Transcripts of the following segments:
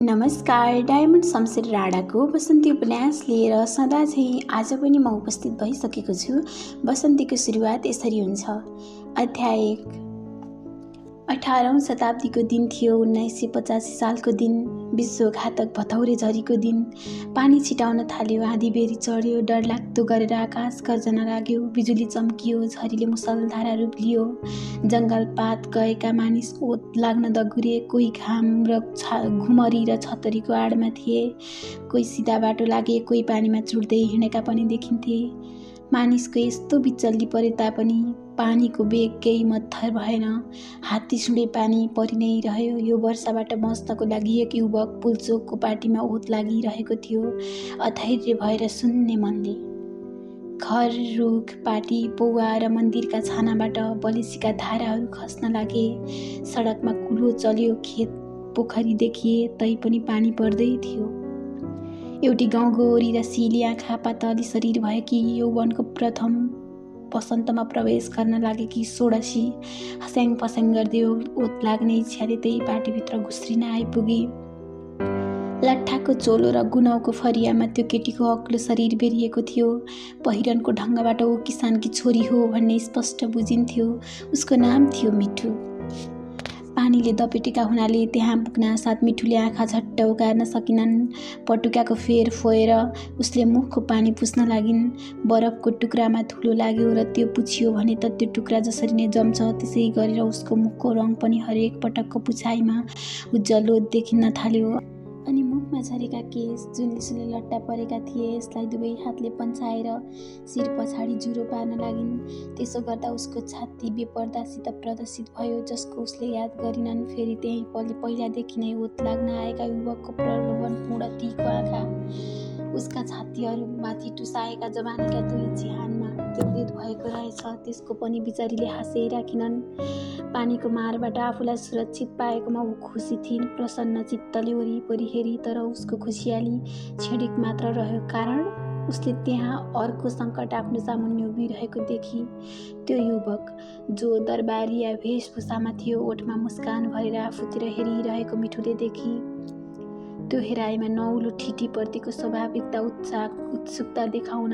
नमस्कार। डायमन्ड शमशेर राणाको बसन्ती उपन्यास लिएर सदा झैँ आज पनि म उपस्थित भइसकेको छु। बसन्तीको सुरुवात यसरी हुन्छ। अध्याय 1। 18औं शताब्दीको दिन थियो। 1985 सालको दिन। विश्वघातक भतौरे झरीको दिन। पानी छिटाउन थाल्यो। आँधीबेरी चढ्यो। डरलाग्दो गरेर आकाश गर्जन लाग्यो। बिजुली चम्कियो। झरीले मुसलधारा रूप लियो। जङ्गलपात गएका मानिस ओत लाग्न दगुरे। कोही घाम र घुमरी र छतरीको आडमा थिए। कोही सिधा बाटो लागे। कोही पानीमा चुड्दै हिँडेका पनि देखिन्थे। मानिसको यस्तो बिचल्ली परे तापनि पानीको बेग केही मत्थर भएन। हात्ती सुँडे पानी परि नै रह्यो। यो वर्षाबाट बच्नको लागि एक युवक पुलचोकको पाटीमा ओत लागिरहेको थियो। अधैर्य भएर सुन्ने मनले। घर, रुख, पाटी, पौवा र मन्दिरका छानाबाट बलेसीका धाराहरू खस्न लागे। सडकमा कुलो चल्यो। खेत पोखरी देखिए तैपनि पानी पर्दै थियो। एउटी गाउँगोरी र सिली आँखा पातली शरीर भएकी यौवनको प्रथम वसन्तमा प्रवेश गर्न लागेकी सोडसी हस्याङ फस्याङ गर्दै ओत लाग्ने इच्छाले त्यही पाटीभित्र घुस्रिन आइपुगी। लट्ठाको चोलो र गुनाउको फरियामा त्यो केटीको अग्लो शरीर बेरिएको थियो। पहिरनको ढङ्गबाट ऊ किसानकी छोरी हो भन्ने स्पष्ट बुझिन्थ्यो। उसको नाम थियो मिठु। पानीले दपेटेका हुनाले त्यहाँ पुग्न साथ मिठुले आँखा झट्ट उगार्न सकिनन्। पटुकाको फेर फोएर उसले मुखको पानी पुस्न लागिन्। बरफको टुक्रामा धुलो लाग्यो र त्यो पुछियो भने त त्यो टुक्रा जसरी नै जम्छ त्यसै गरेर उसको मुखको रङ पनि हरेक पटकको पुछाइमा उज्जलो देखिन थाल्यो। अनि मुखमा झरेका केस जुन यसले लट्टा परेका थिए यसलाई दुवै हातले पन्छाएर शिर पछाडि जुरो पार्न लागिन्। त्यसो गर्दा उसको छाती बेपर्दासित प्रदर्शित भयो जसको उसले याद गरिनन्। फेरि त्यही पहिलादेखि नै ओत लाग्न आएका युवकको प्रलोभनपूर्ण तीको आँखा उसका छातीहरूमाथि टुसाएका जवानीका दुई चिहानमा केन्द्रित भएको रहेछ। त्यसको पनि बिचारीले हाँसै राखिनन्। पानीको मारबाट आफूलाई सुरक्षित पाएकोमा ऊ खुसी थिइन्। प्रसन्न चित्तले वरिपरि हेरी तर उसको खुसियाली क्षणिक मात्र रह्यो। कारण उसले त्यहाँ अर्को सङ्कट आफ्नो सामुन्ने उभिरहेको देखी। त्यो युवक जो दरबारिया वेशभूषामा थियो ओठमा मुस्कान भरेर आफूतिर हेरिरहेको मिठुले देखी। त्यो हेराइमा नौलो ठिटीप्रतिको स्वाभाविकता उत्सुकता देखाउन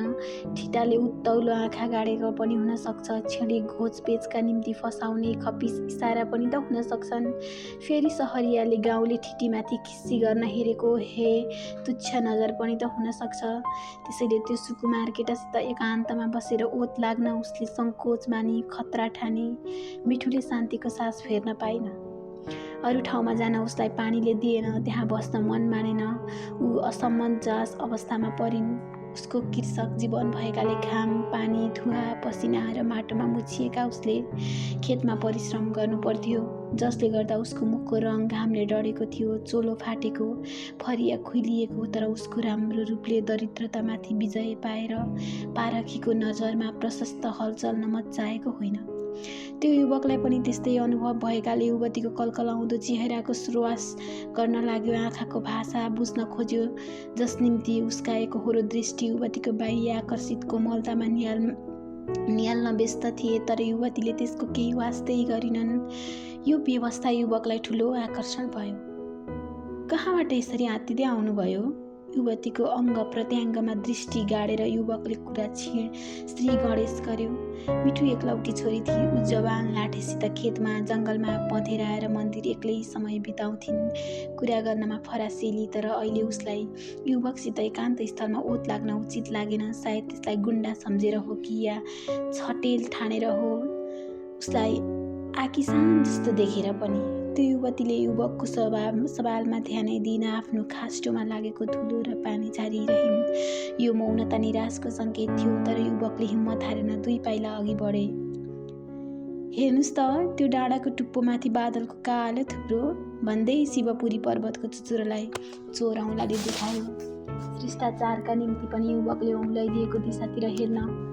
ठिटाले उत्तौलो आँखा गाडेको पनि हुन सक्छ। क्षणिक घोचपेचका निम्ति फसाउने खप्पिस इसारा पनि त हुन सक्छन्। फेरि सहरियाले गाउँले ठिटीमाथि खिस्सी गर्न हेरेको हे तुच्छ नजर पनि त हुन सक्छ। त्यसैले त्यो सुकुमार केटासित एकान्तमा बसेर ओत लाग्न उसले सङ्कोच मानी खतरा ठाने। मिठुले शान्तिको सास फेर्न पाइन। अरू ठाउँमा जान उसलाई पानीले दिएन। त्यहाँ बस्न मन मानेन। ऊ असमञ्जस अवस्थामा परिन्। उसको कृषक जीवन भएकाले घाम, पानी, धुवा, पसिना र माटोमा मुछिएका उसले खेतमा परिश्रम गर्नु पर्थ्यो जसले गर्दा उसको मुखको रङ घामले डढेको थियो। चोलो फाटेको, फरिया खुइलिएको तर उसको राम्रो रूपले दरिद्रतामाथि विजय पाएर पारखीको नजरमा प्रशस्त हलचल नमच्चाएको होइन। त्यो युवकलाई पनि त्यस्तै अनुभव भएकाले युवतीको कलकलाउँदो चेहराको सुवास गर्न लाग्यो। आँखाको भाषा बुझ्न खोज्यो जस निम्ति उसका एकहोरो दृष्टि युवतीको बाह्य आकर्षित कोमलतामा निहाल्न व्यस्त थिए तर युवतीले त्यसको केही वास्तै गरिनन्। यो व्यवस्था युवकलाई ठुलो आकर्षण भयो। कहाँबाट यसरी आत्तिँदै आउनुभयो? युवतीको अङ्ग प्रत्यङ्गमा दृष्टि गाडेर युवकले कुरा श्री गणेश गर्यो। मिठु एकलौटी छोरी थिए। ऊ जवान लाठेसित खेतमा जङ्गलमा पँधेरा र मन्दिर एक्लै समय बिताउँथिन्। कुरा गर्नमा फरासिली तर अहिले उसलाई युवकसित एकान्त स्थलमा ओत लाग्न उचित लागेन। सायद त्यसलाई गुन्डा सम्झेर हो कि या छटेल ठानेर हो उसलाई आकिसान जस्तो देखेर पनि। त्यो युवतीले युवकको सवालमा ध्यानै दिन आफ्नो खास्टोमा लागेको धुलो र पानी झारिरहिन्। यो मौनता निराशको सङ्केत थियो तर युवकले हिम्मत हारेन। 2 पाइला अघि बढे। हेर्नुहोस् त त्यो डाँडाको टुप्पोमाथि बादलको कालो थुप्रो भन्दै शिवपुरी पर्वतको चुचुरोलाई चोरौँलाले देखायो। शिष्टाचारका निम्ति पनि युवकले औँल्याइदिएको दिशातिर हेर्न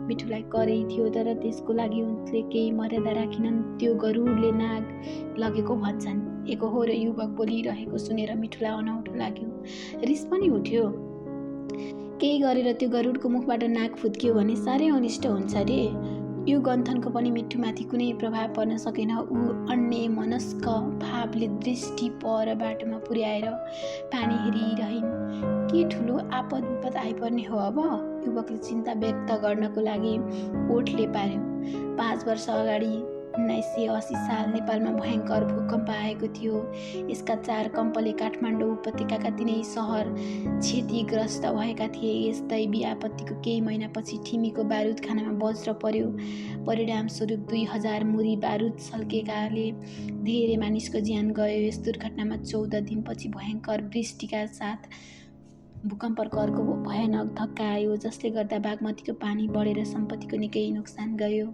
मिठुलाई करै थियो तर त्यसको लागि उसले केही मर्यादा राखिनन्। त्यो गरुडले नाग लगेको भन्छन्। एकहोरो युवक बोलिरहेको सुनेर मिठुलाई अनौठो लाग्यो। रिस पनि उठ्यो। केही गरेर त्यो गरुडको मुखबाट नाग फुत्कियो भने साह्रै अनिष्ट हुन्छ रे। यो गन्थनको पनि मिठुमाथि कुनै प्रभाव पर्न सकेन। ऊ अन्य मनस्क भावले दृष्टि पर बाटोमा पुर्याएर पानी हेरिरहिन्। के ठुलो आपद विपद आइपर्ने हो अब? युवकले चिन्ता व्यक्त गर्नको लागि ओठले पार्यो। 5 वर्ष अगाडि 1980 साल नेपालमा भयङ्कर भूकम्प आएको थियो। यसका 4 कम्पले काठमाडौँ उपत्यकाका 3 सहर क्षतिग्रस्त भएका थिए। यस दैवी आपत्तिको केही महिनापछि ठिमीको बारुदखानामा वज्र पर्यो। परिणामस्वरूप 2000 मुरी बारुद सल्केकाले धेरै मानिसको ज्यान गयो। यस दुर्घटनामा 14 दिनपछि भयङ्कर वृष्टिका साथ भूकम्पको अर्को भयानक धक्का आयो, जसले गर्दा बागमतीको पानी बढेर सम्पत्तिको निकै नोक्सान गयो।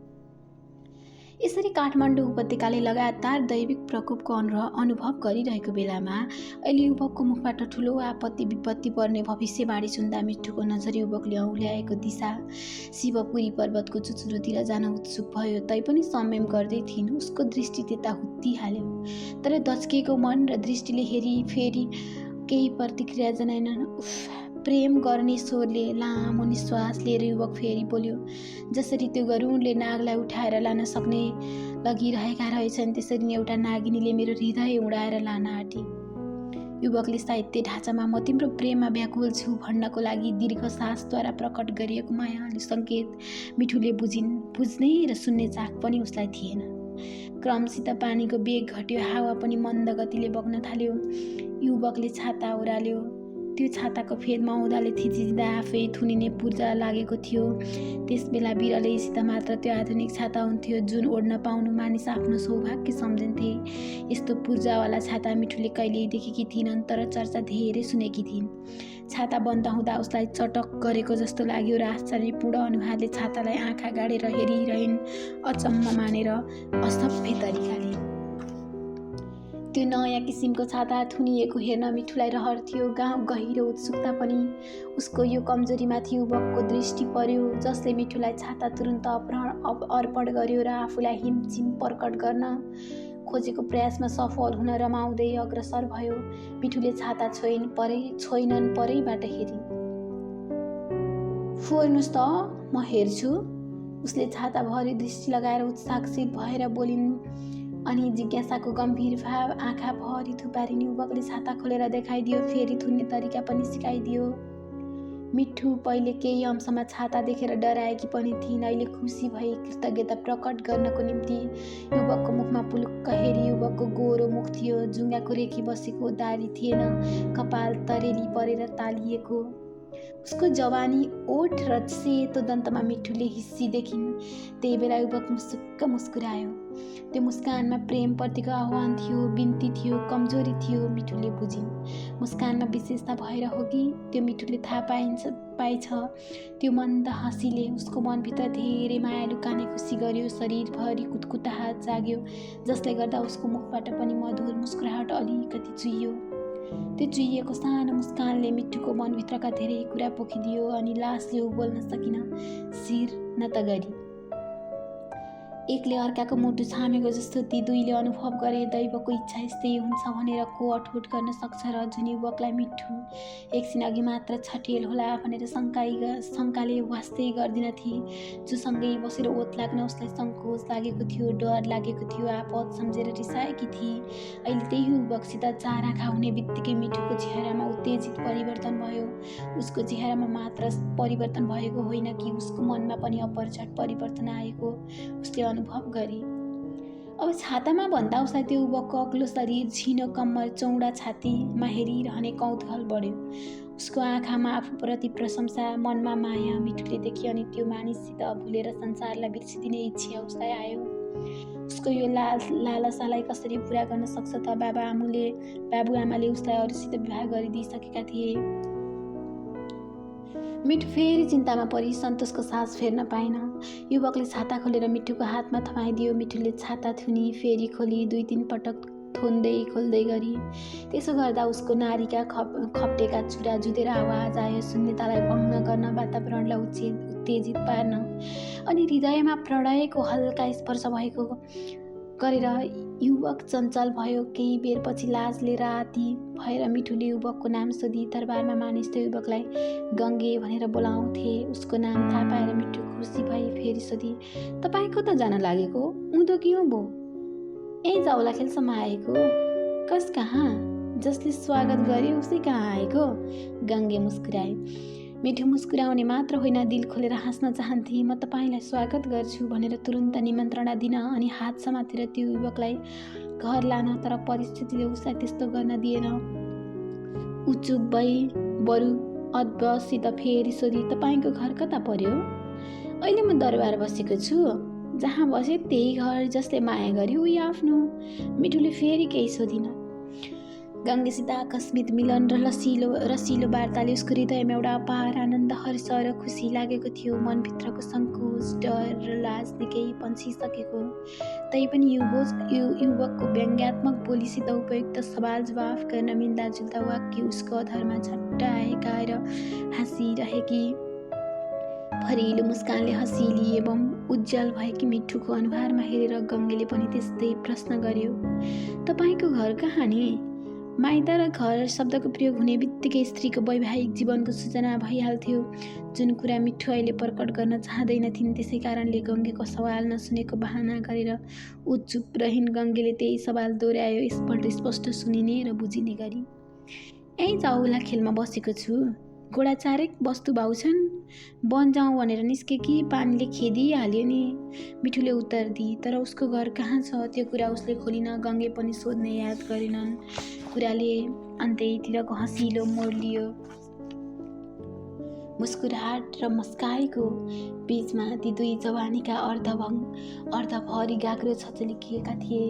यसरी काठमाडौँ उपत्यकाले लगातार दैविक प्रकोपको अनुभव गरिरहेको बेलामा अहिले युवकको मुखबाट ठुलो आपत्ति विपत्ति पर्ने भविष्यवाणी सुन्दा मिठुको नजर युवकले औँल्याएको दिशा शिवपुरी पर्वतको चुचुरोतिर जान उत्सुक भयो। तैपनि संयम गर्दै थिइन्। उसको दृष्टि त्यता हुत्तिहाल्यो। तर दच्किएको मन र दृष्टिले हेरी फेरि केही प्रतिक्रिया जनाएनन्। प्रेम गर्ने स्वरले लामो निश्वास लिएर युवक फेरि बोल्यो, जसरी त्यो गरुडले नागलाई उठाएर लान सक्ने लगिरहेका रहेछन्, त्यसरी नै एउटा नागिनीले मेरो हृदय उडाएर लान आँटी। युवकले साहित्य ढाँचामा म तिम्रो प्रेममा व्याकुल छु भन्नको लागि दीर्घ सासद्वारा प्रकट गरिएको मायालु सङ्केत मिठुले बुझ्ने र सुन्ने चाख पनि उसलाई थिएन। क्रमसित पानीको वेग घट्यो। हावा पनि मन्द गतिले बग्न थाल्यो। युवकले छाता ओह्राल्यो। त्यो छाताको फेदमा औँदाले थिचिँदा आफै थुनिने पूर्जा लागेको थियो। त्यसबेला बिरलैसित मात्र त्यो आधुनिक छाता हुन्थ्यो जुन ओढ्न पाउनु मानिस आफ्नो सौभाग्य सम्झिन्थे। यस्तो पूर्जावाला छाता मिठुले कहिल्यै देखेकी थिइनन्, तर चर्चा धेरै सुनेकी थिइन्। छाता बन्द हुँदा उसलाई चटक गरेको जस्तो लाग्यो र आश्चर्यपूर्ण अनुहारले छातालाई आँखा गाडेर हेरिरहिन्, अचम्म मानेर असभ्य तरिकाले। त्यो नयाँ किसिमको छाता थुनिएको हेर्न मिठुलाई रहर थियो। गाउँ गहिरो उत्सुकता पनि उसको यो कमजोरीमाथि युवकको दृष्टि पर्यो, जसले मिठुलाई छाता तुरुन्त अर्पण गर्यो र आफूलाई हिमचिम प्रकट गर्न खोजेको प्रयासमा सफल हुन रमाउँदै अग्रसर भयो। मिठुले छाता छोइनन् परैबाट हेरिन्। फोर्नुहोस् त, म हेर्छु। उसले छाताभरि दृष्टि लगाएर उत्साहशील भएर बोलिन् अनि जिज्ञासाको गम्भीर भाव आँखाभरि थुपारिन्। युवकले छाता खोलेर देखाइदियो, फेरि थुन्ने तरिका पनि सिकाइदियो। मिठु पहिले केही अंशमा छाता देखेर डराएकी पनि थिइन्। अहिले खुसी भई कृतज्ञता प्रकट गर्नको निम्ति युवकको मुखमा पुलुक्क हेरी। युवकको गोरो मुख थियो, जुङ्गाको रेखी बसेको दारी थिएन, कपाल तरेली परेर तालिएको। उसको जवानी ओठ र सेतो दन्तमा मिठुले हिस्सी देखिन्। त्यही बेला युवक मुसुक्क मुस्कुरायो। त्यो मुस्कानमा प्रेमप्रतिको आह्वान थियो, बिन्ती थियो, कमजोरी थियो। मिठुले बुझिन्। मुस्कानमा विशेषता भएर हो कि त्यो मिठुले थाहा पाएछ। त्यो मन्द हाँसीले उसको मनभित्र धेरै मायालु काने खुसी गर्यो। शरीरभरि कुतकुताहट जाग्यो, जसले गर्दा उसको मुखबाट पनि मधुर मुस्कुराहट अलिकति चुइयो। त्यो चुइएको सानो मुस्कानले मिठुको मनभित्रका धेरै कुरा पोखिदियो अनि लासले ऊ बोल्न सकिन। शिर नत गरी एकले अर्काको मुटु छामेको जस्तो ती दुईले अनुभव गरे। दैवको इच्छा यस्तै हुन्छ भनेर को अठोट गर्न सक्छ र? जुन युवकलाई मिठु एकछिन अघि मात्र छटेल होला भनेर शङ्काले वास्तै गर्दिनथे, जोसँगै बसेर ओत लाग्न उसलाई सङ्कोच लागेको थियो, डर लागेको थियो, आपद सम्झेर रिसाएकी थिए। अहिले त्यही युवकसित 4 आँखा हुने बित्तिकै मिठुको चेहरामा उत्तेजित परिवर्तन भयो। उसको चेहरामा मात्र परिवर्तन भएको होइन कि उसको मनमा पनि अपरझट परिवर्तन आएको उसले अनुभव गरे। अब छातामा भन्दा उसलाई त्यो युवकको अग्लो शरीर, झिनो कम्मर, चौडा छातीमा हेरिरहने कौतूहल बढ्यो। उसको आँखामा आफूप्रति प्रशंसा, मनमा माया मिठुले देखियो अनि त्यो मानिससित भुलेर संसारलाई बिर्सिदिने इच्छा उसलाई आयो। उसको यो लालसालाई कसरी पुरा गर्न सक्छ त? बाबुआमाले उसलाई अरूसित विवाह गरिदिइसकेका थिए। मिठु फेरि चिन्तामा परी सन्तोषको सास फेर्न पाएन। युवकले छाता खोलेर मिठुको हातमा थमाइदियो। मिठुले छाता थुनी, फेरि खोली, 2-3 पटक थोन्दै खोल्दै गरी। त्यसो गर्दा उसको नारीका खप्टेका चुरा जुधेर आवाज आयो, शून्यतालाई भङ्ग गर्न, वातावरणलाई उत्तेजित पार्न अनि हृदयमा प्रणयको हल्का स्पर्श भएको गरेर युवक चञ्चल भयो। केही बेरपछि लाजले राती भएर मिठुले युवकको नाम सोधी। दरबारमा मानिस त्यो युवकलाई गङ्गे भनेर बोलाउँथे। उसको नाम थाहा पाएर मिठु खुसी भई फेरि सोधी, तपाईँ कता जान लागेको? उँधो कि उँभो? ए जाउला खेलसम्म आएको। कस कहाँ? जसले स्वागत गर्यो उसै कहाँ आएको? गङ्गे मुस्कुराए। मिठु मुस्कुराउने मात्र होइन, दिल खोलेर हाँस्न चाहन्थे। म तपाईँलाई स्वागत गर्छु भनेर तुरुन्त निमन्त्रणा दिन अनि हात समातेर त्यो युवकलाई घर लान, तर परिस्थितिले उसलाई त्यस्तो गर्न दिएन। ऊ चुप भई बरु अद्भुतसित फेरि सोधी, तपाईँको घर कता पर्यो? अहिले म दरबार बसेको छु। जहाँ बसे त्यही घर, जसले माया गर्यो उही आफ्नो। मिठुले फेरि केही सोधिन। गङ्गेसित आकस्मिक मिलन र रसिलो वार्ताले उसको हृदयमा एउटा अपार आनन्द, हर्ष र खुसी लागेको थियो। मनभित्रको सङ्कोच, डर र लाज निकै पन्छिसकेको। तैपनि युवकको व्यङ्ग्यात्मक बोलीसित उपयुक्त सवाल जवाफ गर्न मिल्दाजुल्दा वाक्य उसको अधरमा झट्ट आएर हाँसिरहेकी भरिलो मुस्कानले हँसिली एवं उज्जवल भएकी मिठुको अनुहारमा हेरेर गङ्गेले पनि त्यस्तै प्रश्न गर्यो, तपाईँको घर कहाँ नि? माइत र घर शब्दको प्रयोग हुने बित्तिकै स्त्रीको वैवाहिक जीवनको सूचना भइहाल्थ्यो, जुन कुरा मिठु अहिले प्रकट गर्न चाहँदैनथिन्। त्यसै कारणले गङ्गेको सवाल नसुनेको बहाना गरेर ऊ चुप रहिन्। गङ्गेले त्यही सवाल दोहोऱ्यायो, यसपल्ट स्पष्ट सुनिने र बुझिने गरी। यही जाउला खेलमा बसेको छु। घोडा चारेक वस्तु भाउ छन्। वन जाउँ भनेर निस्के कि पानीले खेदिहाल्यो नि, मिठुले उत्तर दिए। तर उसको घर कहाँ छ त्यो कुरा उसले खोलिन। गङ्गे पनि सोध्ने याद गरेनन्। कुराले अन्त्यतिरको हँसिलो मोड लियो। मुस्कुराहट र मस्काइको बीचमा ती दुई जवानीका अर्धभरि गाग्रो छचलिएका थिए।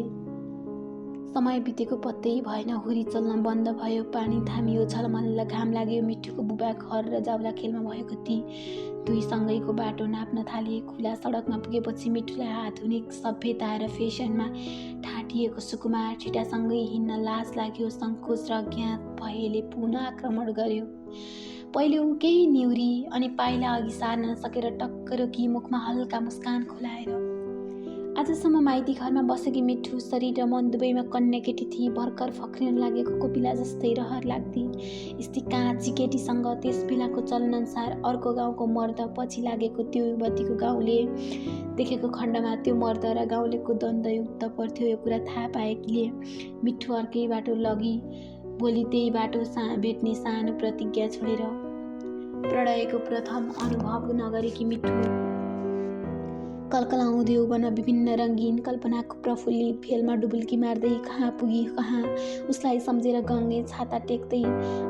समय बितेको पत्तै भएन। हुरी चल्न बन्द भयो। पानी थामियो। झलमल्ल घाम लाग्यो। मिठुको बुबा घर र जाउला खेलमा भएको ती दुई सँगैको बाटो नाप्न थाले। खुला सडकमा पुगेपछि मिठुलाई आधुनिक सभ्यता र फेसनमा ठाटिएको सुकुमार ठिटासँगै हिँड्न लाज लाग्यो। सङ्कोच र अज्ञात भयले पुनः आक्रमण गर्यो। पहिले ऊ केही निहुरी अनि पाइला अघि सार्न नसकेर टक्क रोकी, मुखमा हल्का मुस्कान खोलाएर। आजसम्म माइती घरमा बसेकी मिठु शरीर र मन दुवैमा कन्या केटी थिई। भर्खर फक्रिन लागेको कोपिला जस्तै रहर लाग्दी यस्ती काँची केटीसँग त्यस बेलाको चलनअनुसार अर्को गाउँको मर्द पछि लागेको त्यो युवतीको गाउँले देखेको खण्डमा त्यो मर्द र गाउँलेको द्वन्द्वयुक्त पर्थ्यो। यो कुरा थाहा पाएकीले मिठु अर्कै बाटो लगी भोलि त्यही बाटो भेट्ने सानो प्रतिज्ञा छोडेर प्रणयको प्रथम अनुभव नगरेकी मिठु कलकलाउँदै यौवनमा विभिन्न रङ्गीन कल्पनाको प्रफुल्लित फेलमा डुबुल्की मार्दै कहाँ पुगी कहाँ उसलाई सम्झेर गङ्गे छाता टेक्दै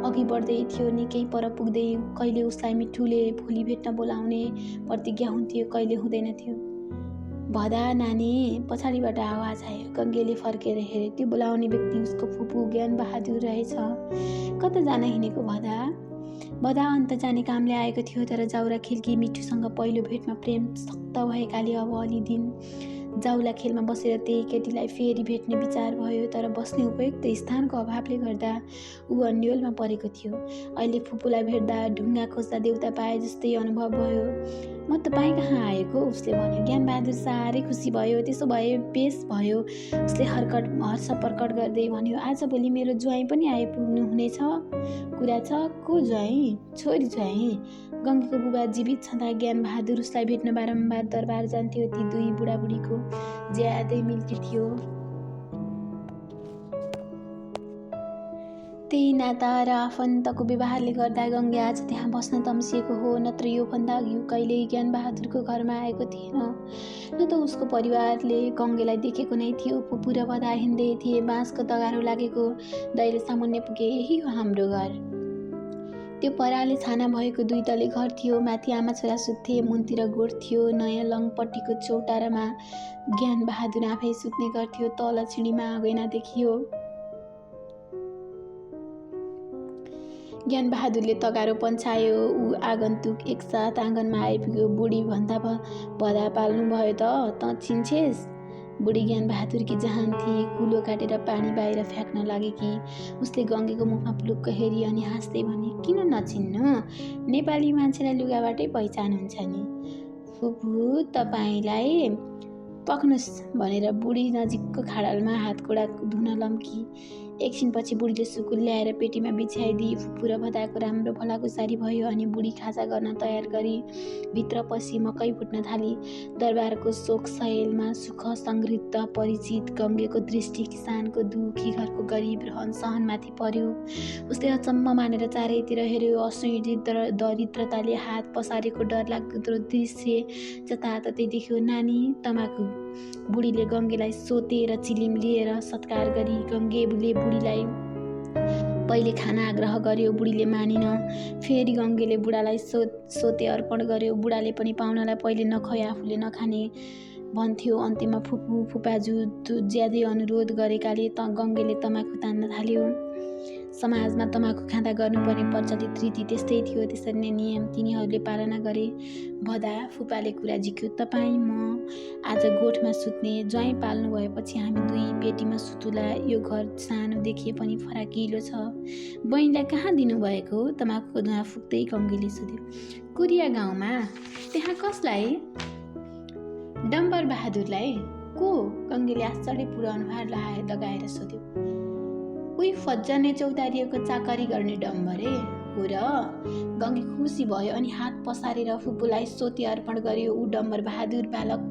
अघि बढ्दै थियो। निकै पर पुग्दै कहिले उसलाई मिठुले भोलि भेट्न बोलाउने प्रतिज्ञा हुन्थ्यो, कहिले हुँदैन थियो। भदा नानी, पछाडिबाट आवाज आयो। गङ्गेले फर्केर हेरे। त्यो बोलाउने व्यक्ति उसको फुपू ज्ञान बहादुर रहेछ। कता जान हिँडेको भदा? भदा अन्त जाने कामले आएको थियो। तर जाउला खेलकी मिठुसँग पहिलो भेटमा प्रेम सक्त भएकाले अब अलि दिन जाउला खेलमा बसेर त्यही केटीलाई फेरि भेट्ने विचार भयो। तर बस्ने उपयुक्त स्थानको अभावले गर्दा ऊ अन्योलमा परेको थियो। अहिले फुपूलाई भेट्दा ढुङ्गा खोज्दा देउता पाए जस्तै अनुभव भयो। म तपाईँ कहाँ आएको? उसले भन्यो। ज्ञानबहादुर साह्रै खुसी भयो। त्यसो भए बेस भयो, उसले हर्ष प्रकट गर्दै भन्यो। आजभोलि मेरो ज्वाइँ पनि आइपुग्नु हुनेछ। कुरा छ? को ज्वाइँ? छोरी ज्वाइँ। गङ्गेको बुबा जीवित छँदा ज्ञानबहादुर उसलाई भेट्न बारम्बार दरबार जान्थ्यो। ती दुई बुढाबुढीको ज्यादै मिल्ती थियो। त्यही नाता र आफन्तको व्यवहारले गर्दा गङ्गे आज त्यहाँ बस्न तम्सिएको हो। नत्र योभन्दा अघि कहिल्यै ज्ञानबहादुरको घरमा आएको थिएन। न त उसको परिवारले गङ्गेलाई देखेको नै थियो। फुपू र बधा हिँड्दै थिए। बाँसको तगारो लागेको दैलो सामुन्ने पुगे। यही हो हाम्रो घर। त्यो पराले छाना भएको दुई तले घर थियो। माथि आमा छोरा सुत्थे। मुनतिर गोठ थियो। नयाँ लङपट्टिको चौतारामा ज्ञानबहादुर आफै सुत्ने गर्थ्यो। तल छिडीमा आगैना देखियो। ज्ञानबहादुरले तगारो पन्छायो। ऊ आगन्तुक एकसाथ आँगनमा आइपुग्यो। बुढी भन्दा भदा पाल्नु भयो त छिन्छेस्? बुढी ज्ञानबहादुरकी जहान थिए। कुलो काटेर पानी बाहिर फ्याँक्न लागेकी। उसले गङ्गेको मुखमा पुलुक्क हेरी अनि हाँस्दै भने, किन नचिन्नु? नेपाली मान्छेलाई लुगाबाटै पहिचान हुन्छ नि। फुपू, तपाईँलाई पक्नुस् भनेर बुढी नजिकको खाडलमा हातगोडा धुन लम्की। एकछिनपछि बुढीले सुकुल ल्याएर पेटीमा बिछ्याइदिई फुपू र भदाको राम्रो भलाकुसारी भयो अनि बुढी खाजा गर्न तयार गरी भित्र पसी मकै फुट्न थाली। दरबारको शोक सहेलमा सुख संगृत परिचित गङ्गेको दृष्टि किसानको दुखी घरको गरिब रहन सहनमाथि पर्यो। उसले अचम्म मानेर चारैतिर हेऱ्यो। असुई दरिद्रताले हात पसारेको डरलाग्दो दृश्य जताततै देख्यो। नानी तमाकु। बुढीले गङ्गेलाई सोते र चिलिम लिएर सत्कार गरी गङ्गेले बुढीलाई पहिले खाना आग्रह गर्यो। बुढीले मानिन। फेरि गङ्गेले बुढालाई सोते अर्पण गर्यो। बुढाले पनि पाहुनालाई पहिले नखुवाई आफूले नखाने भन्थ्यो। अन्त्यमा फुपू फुपाजु ज्यादै अनुरोध गरेकाले गङ्गेले तमाखु तान्न थाल्यो। समाजमा तमाखु खाँदा गर्नुपर्ने प्रचलित रीति त्यस्तै थियो। त्यसरी नै नियम तिनीहरूले पालना गरे। भदा फुपाले कुरा झिक्यो। तपाईँ म आज गोठमा सुत्ने ज्वाइँ पाल्नु भएपछि हामी दुई पेटीमा सुतुला। यो घर सानो देखिए पनि फराकिलो छ। बहिनीलाई कहाँ दिनुभएको? तमाखुको धुवा फुक्दै गङ्गेले सोध्यो। कुरिया गाउँमा। त्यहाँ कसलाई? डम्बर बहादुरलाई। को? गङ्गेले आश्चर्यपूर्ण अनुहार लगाएर सोध्यो। उही फज्जने चौतारीको चाकरी गर्ने डम्बरे हो र? गङ्गे खुसी भयो अनि हात पसारेर फुपूलाई सोते अर्पण गर्यो। ऊ डम्बर बहादुर बालक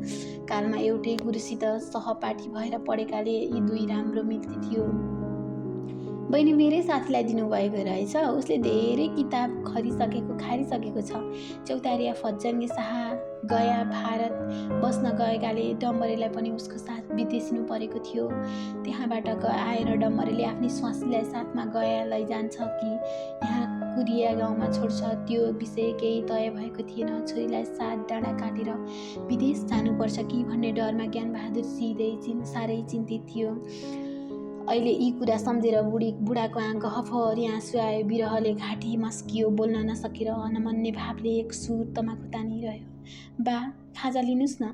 कालमा एउटै गुरुसित सहपाठी भएर पढेकाले यी दुई राम्रो मिल्ती थियो। बहिनी मेरै साथीलाई दिनुभएको रहेछ। उसले धेरै किताब खारिसकेको छ। चौतारिया फज्जने शाह गया भारत बस्न गएकाले डम्बरेलाई पनि उसको साथ विदेशिनु परेको थियो। त्यहाँबाट आएर डम्बरेले आफ्नी स्वास्नीलाई साथमा गया लैजान्छ कि यहाँ कुरिया गाउँमा छोड्छ त्यो विषय केही तय भएको थिएन। छोरीलाई 7 डाँडा काटेर विदेश जानुपर्छ कि भन्ने डरमा ज्ञानबहादुर साह्रै चिन्तित थियो। अहिले यी कुरा सम्झेर बुढाको गहभरि आँसु आयो। बिरहले घाँटी मस्कियो। बोल्न नसकेर अनमन्य भावले एक सुर तमाखु तानिरह्यो। बा खाजा लिनुहोस् न।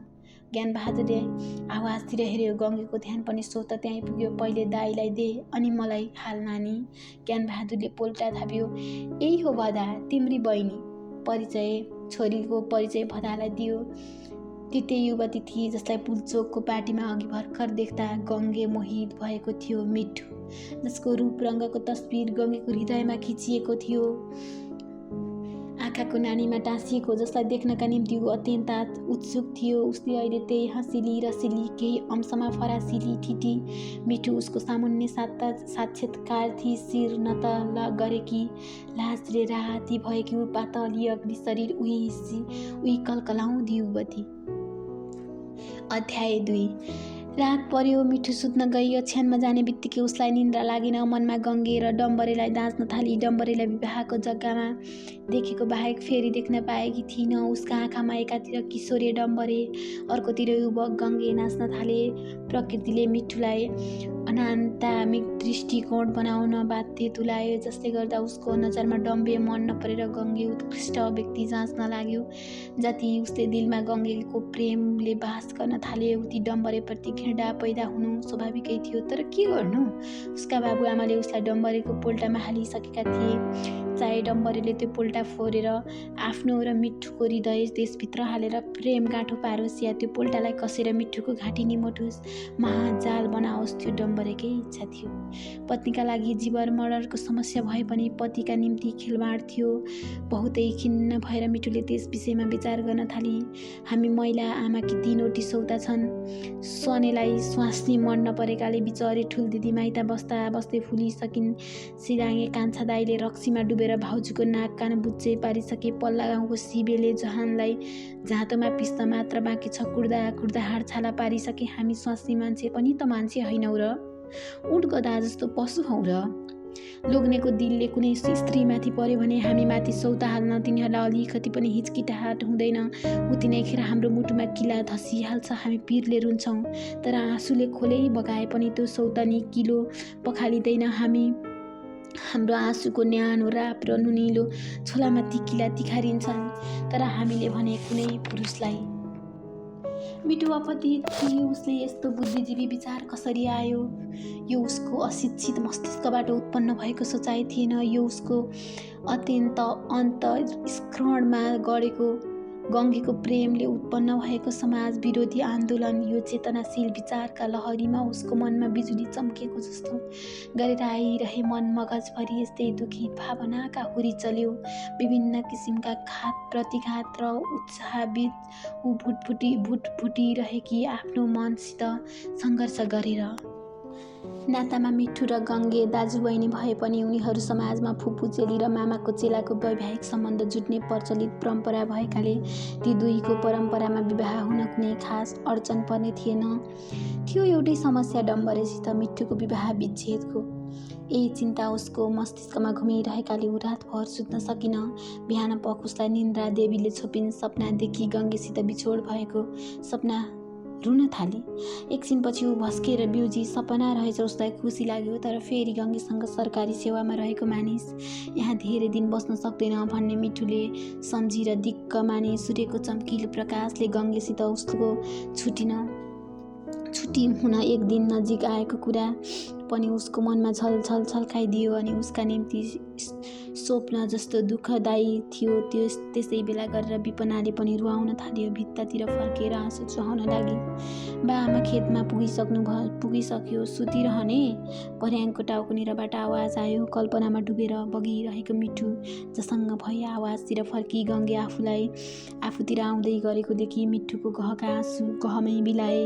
ज्ञानबहादुरले आवाजतिर हेऱ्यो। गङ्गेको ध्यान पनि स्वतः त्यहीँ पुग्यो। पहिले दाइलाई दे अनि मलाई हाल नानी। ज्ञानबहादुरले पोल्टा थाप्यो। यही हो भदा तिम्री बहिनी। छोरीको परिचय भदालाई दियो। त्यही युवती थिए जसलाई पुलचोकको पार्टीमा अघि भर्खर देख्दा गङ्गे मोहित भएको थियो। मिठो, जसको रूप रङ्गको तस्बिर गङ्गेको हृदयमा खिचिएको थियो। आँखाको नानीमा टाँसिएको, जसलाई देख्नका निम्ति ऊ अत्यन्त उत्सुक थियो। उसले अहिले त्यही हँसिली रसिली, केही अंशमा फरासिली ठिटी मिठो उसको सामुन्ने साक्षात्कार थिए। शिर न त गरेकी, लाजले राती भएकी ऊ पातली अग्नि शरीर, उही कलकलाउँदी युवती। अध्याय 2। रात पर्यो। मिठो सुत्न गई। ओछ्यानमा जाने बित्तिकै उसलाई निन्द्रा लागेन। मनमा गङ्गे र डम्बरेलाई दाँच्न थाली। डम्बरेलाई विवाहको जग्गामा देखेको बाहेक फेरि देख्न पाएकी थिइन। उसका आँखामा एकातिर किशोरे डम्बरे, अर्कोतिर युवक गङ्गे नाच्न थाले। प्रकृतिले मिठुलाई अनान्तामिक दृष्टिकोण बनाउन बाध्य तुलायो, जसले गर्दा उसको नजरमा डम्बे मन नपरेर गङ्गे उत्कृष्ट व्यक्ति जाँच्न लाग्यो। जति उसले दिलमा गङ्गेको प्रेमले बास गर्न थाले उति डम्बरेप्रति घृणा पैदा हुनु स्वाभाविकै थियो। तर के गर्नु? उसका बाबुआमाले उसलाई डम्बरेको पोल्टामा हालिसकेका थिए। चाहे डम्बरेले त्यो पोल्टा फोरेर आफ्नो र मिठुको हृदय त्यसभित्र हालेर प्रेम गाँठो पारोस् या त्यो पोल्टालाई कसेर मिठुको घाँटी निमोठोस्, महाजाल बनाओस्, त्यो डम्बरेकै इच्छा थियो। पत्नीका लागि जीवन मरणको समस्या भए पनि पतिका निम्ति खेलवाड थियो। बहुतै खिन्न भएर मिठुले त्यस विषयमा विचार गर्न थाली। हामी महिला आमाकी 3वटी सौता छन्। स्वानेलाई स्वास्नी मन नपरेकाले बिचरे ठुल दिदी माइता बस्दा बस्दै फुलिसकिन्। सिराङ्गे कान्छा दाइले रक्सीमा डुबेर भाउजूको नाक कान बुच्चे पारिसके। पल्ला गाउँको शिवेले जहानलाई झाँतोमा पिस्न मात्र बाँकी छ। कुर्दा हाड छाला पारिसके। हामी स्वास्नी मान्छे पनि त मान्छे होइनौ र? उठ गधा जस्तो पशु हौ र? लोग्नेको दिलले कुनै स्त्रीमाथि पर्यो भने हामी माथि सौता हाल्न तिनीहरूलाई अलिकति पनि हिचकिटाहट हुँदैन। उतिनैखेर हाम्रो मुटुमा किला धसिहाल्छ। हामी पिरले रुन्छौँ, तर आँसुले खोलै बगाए पनि त्यो सौतनी किलो पखालिँदैन। हाम्रो आँसुको न्यानो राप र नुनिलो छोलामा ती किला तिखारिन्छन्। तर हामीले भने कुनै पुरुषलाई। मिठो अपतित थियो। उसले यस्तो बुद्धिजीवी विचार कसरी आयो? यो उसको अशिक्षित मस्तिष्कबाट उत्पन्न भएको सोचाइ थिएन। यो उसको अत्यन्त अन्तस्करणमा गढेको गङ्गेको प्रेमले उत्पन्न भएको समाज विरोधी आन्दोलन, यो चेतनाशील विचारका लहरीमा उसको मनमा बिजुली चम्केको जस्तो गरेर आइरहे। मन मगजभरि यस्तै दुखित भावनाका हुरी चल्यो। विभिन्न किसिमका घात प्रतिघात र उत्साहबीच ऊ भुटभुटिरहेकी आफ्नो मनसित सङ्घर्ष गरेर। नातामा मिठु र गङ्गे दाजुबहिनी भए पनि उनीहरू समाजमा फुपू चेली र मामाको चेलाको वैवाहिक सम्बन्ध जुट्ने प्रचलित परम्परा भएकाले ती दुईको परम्परामा विवाह हुन कुनै खास अडचन पर्ने थियो एउटै समस्या डम्बरेसित मिठुको विवाह विच्छेदको। यही चिन्ता उसको मस्तिष्कमा घुमिरहेकाले ऊ रातभर सुत्न सकिन। बिहान पख उसलाई निन्द्रा देवीले छोपिन्। सपना देखि गङ्गेसित बिछोड भएको सपना रुन थाले। एकछिनपछि ऊ भस्केर बिउजी। सपना रहेछ उसलाई खुसी लाग्यो। तर फेरि गङ्गेसँग सरकारी सेवामा रहेको मानिस यहाँ धेरै दिन बस्न सक्दैन भन्ने मिठुले सम्झी र दिक्क माने। सूर्यको चम्किलो प्रकाशले गङ्गेसित उसको छुट्टी हुन एक दिन नजिक आएको कुरा पनि उसको मनमा छलछल छल्काइदियो अनि उसका निम्ति स्वप्न जस्तो दुःखदायी थियो। त्यसै बेला गरेर विपनाले पनि रुवाउन थाल्यो। भित्तातिर फर्केर आँसु चुहाउन लागि। बाआमा खेतमा पुगिसक्यो। सुतिरहने पर्याङको टाउकोनिरबाट आवाज आयो। कल्पनामा डुबेर बगिरहेको मिठु जसँग भई आवाजतिर फर्की गङ्गे आफूतिर आउँदै गरेको देखि मिठुको गहका आँसु गहमै बिलाए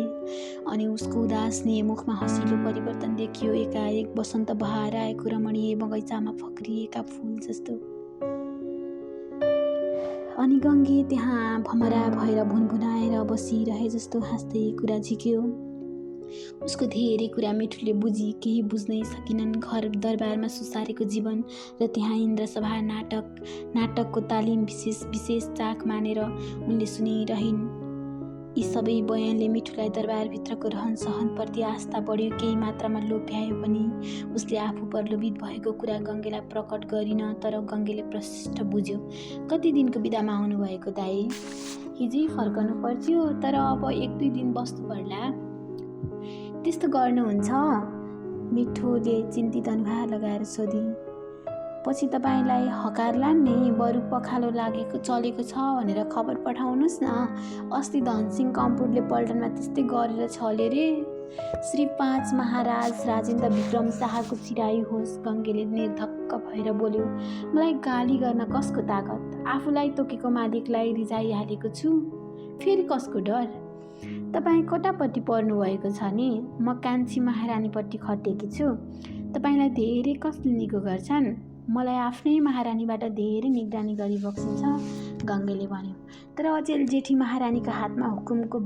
अनि उसको उदासनीय मुखमा हँसिलो परिवर्तन देखियो। एकाएक वसन्त बहार आएको रमणीय बगैँचामा फक्रिएका फुल जस्तो। अनि गङ्गे त्यहाँ भमरा भएर भुनभुनाएर बसिरहे जस्तो हाँस्दै कुरा झिक्यो। उसको धेरै कुरा मिठुले बुझी केही बुझ्नै सकिनन्। घर दरबारमा सुसारेको जीवन र त्यहाँ इन्द्रसभा नाटकको तालिम विशेष चाख मानेर उनले सुनिरहिन्। यी सबै बयानले मिठुलाई दरबारभित्रको रहन सहनप्रति आस्था बढ्यो। केही मात्रामा लोभ भ्यायो पनि उसले आफू प्रलोभित भएको कुरा गङ्गेलाई प्रकट गरिन। तर गङ्गेले प्रशिष्ट बुझ्यो। कति दिनको बिदामा आउनुभएको दाइ? हिजै फर्कनु पर्थ्यो तर अब 1-2 दिन बस्नु पर्ला। त्यस्तो गर्नुहुन्छ? मिठुले चिन्तित अनुहार लगाएर सोधी। पछि तपाईँलाई हकारलान् नि, बरु पखालो चलेको छ भनेर खबर पठाउनुहोस् न। अस्ति धनसिंह कम्पुटले पल्टनमा त्यस्तै गरेर छल्यो रे। श्री 5 महाराज राजेन्द्र विक्रम शाहको चिरायु होस्। गङ्गेले निर्धक्क भएर बोल्यो। मलाई गाली गर्न कसको तागत? आफूलाई तोकेको मालिकलाई रिझाइहालेको छु। फेरि कसको डर? तपाईँ कतापट्टि पर्नुभएको छ नि? म कान्छी महारानीपट्टि खटेकी छु। तपाईँलाई धेरै कसले निको गर्छन्? मलाई आफ्नै महारानीबाट धेरै निगरानी गरी बक्सिन्छ, गङ्गेले भन्यो। तर अचेल जेठी महारानीको हातमा हुकुमको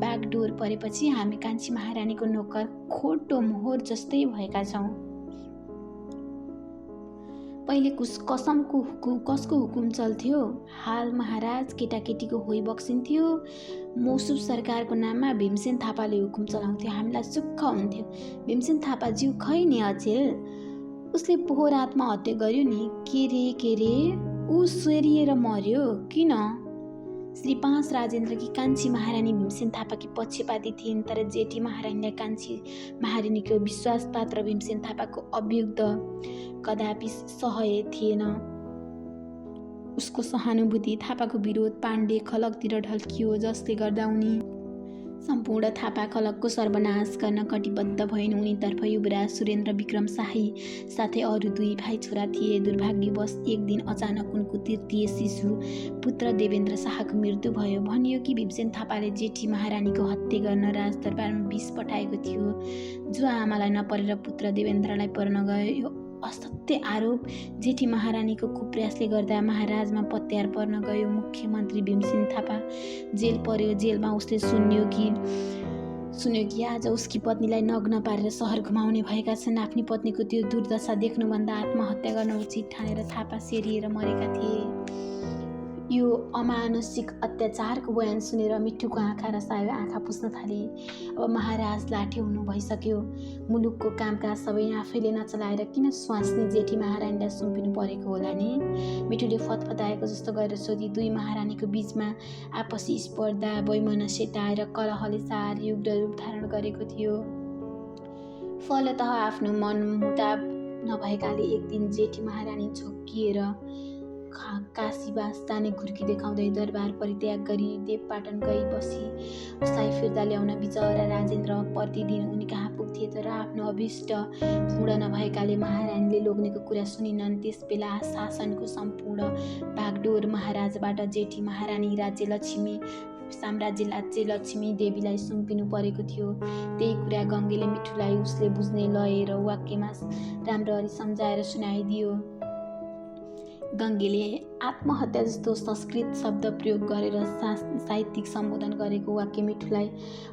बागडोर परेपछि हामी कान्छी महारानीको नोकर खोटो मोहर जस्तै भएका छौँ। पहिले कसको हुकुम चल्थ्यो? हाल महाराज केटाकेटीको होइ बक्सिन्थ्यो। मौसुब सरकारको नाममा भीमसेन थापाले हुकुम चलाउँथ्यो। हामीलाई सुख हुन्थ्यो। भीमसेन थापाज्यू खै नि अचेल? उसले पोहोर आत्महत्या गर्यो नि। के रे ऊ स्वेरिएर मर्यो? किन? श्री 5 राजेन्द्रकी कान्छी महारानी भीमसेन थापाकी पक्षपाती थिइन्। तर जेठी महारानीलाई कान्छी महारानीको विश्वासपात्र भीमसेन थापाको अभ्युदय कदापि सह्य थिएन। उसको सहानुभूति थापाको विरोध पाण्डे खलकतिर ढल्कियो, जसले गर्दा उनी सम्पूर्ण थापा खलकको सर्वनाश गर्न कटिबद्ध भइन्। उनीतर्फ युवराज सुरेन्द्र विक्रम शाही साथै अरू 2 भाइ छोरा थिए। दुर्भाग्यवश एक दिन अचानक उनको तृतीय शिशु पुत्र देवेन्द्र शाहको मृत्यु भयो। भनियो कि भीमसेन थापाले जेठी महारानीको हत्या गर्न राजदरबारमा विष पठाएको थियो, जो आमालाई नपरेर पुत्र देवेन्द्रलाई पर्न गयो। यो असत्य आरोप जेठी महारानीको कुप्रयासले गर्दा महाराजमा पत्यार पर्न गयो। मुख्यमन्त्री भीमसेन थापा जेल पर्यो। जेलमा उसले सुन्यो कि आज उसकी पत्नीलाई नग्न पारेर सहर घुमाउने भएका छन्। आफ्नी पत्नीको त्यो दुर्दशा देख्नुभन्दा आत्महत्या गर्न उचित ठानेर थापा सेरिएर मरेका थिए। यो अमानुषिक अत्याचारको बयान सुनेर मिठुको आँखा रसायो। आँखा पुस्न थाले। अब महाराज लाठे हुनु भइसक्यो। मुलुकको कामकाज सबै आफैले नचलाएर किन स्वास्नी जेठी महारानीलाई सुम्पिनु परेको होला नि? मिठुले फतफताएको जस्तो गरेर सोधी। 2 महारानीको बीचमा आपसी स्पर्धा वैमनस्य आएर कलहले सार युग रूप धारण गरेको थियो। फलतः आफ्नो मनमुटाव नभएकाले एक दिन जेठी महारानी झोक्किएर काशीवास जाने घुर्की देखाउँदै दरबार परित्याग गरी देवपाटन गई बसी। उसलाई फिर्ता ल्याउन बिचरा राजेन्द्र प्रतिदिन उनी कहाँ पुग्थे, तर आफ्नो अभिष्ट पूर्ण नभएकाले महारानीले लोग्नेको कुरा सुनिनन्। त्यसबेला शासनको सम्पूर्ण भागडोर महाराजबाट जेठी महारानी राज्यलक्ष्मी देवीलाई सुम्पिनु परेको थियो। त्यही कुरा गङ्गेले मिठुलाई उसले बुझ्ने लय र वाक्यमा राम्ररी सम्झाएर सुनाइदियो। गङ्गेले आत्महत्या जस्तो संस्कृत शब्द प्रयोग गरेर साहित्यिक सम्बोधन गरेको वाक्य मिठुलाई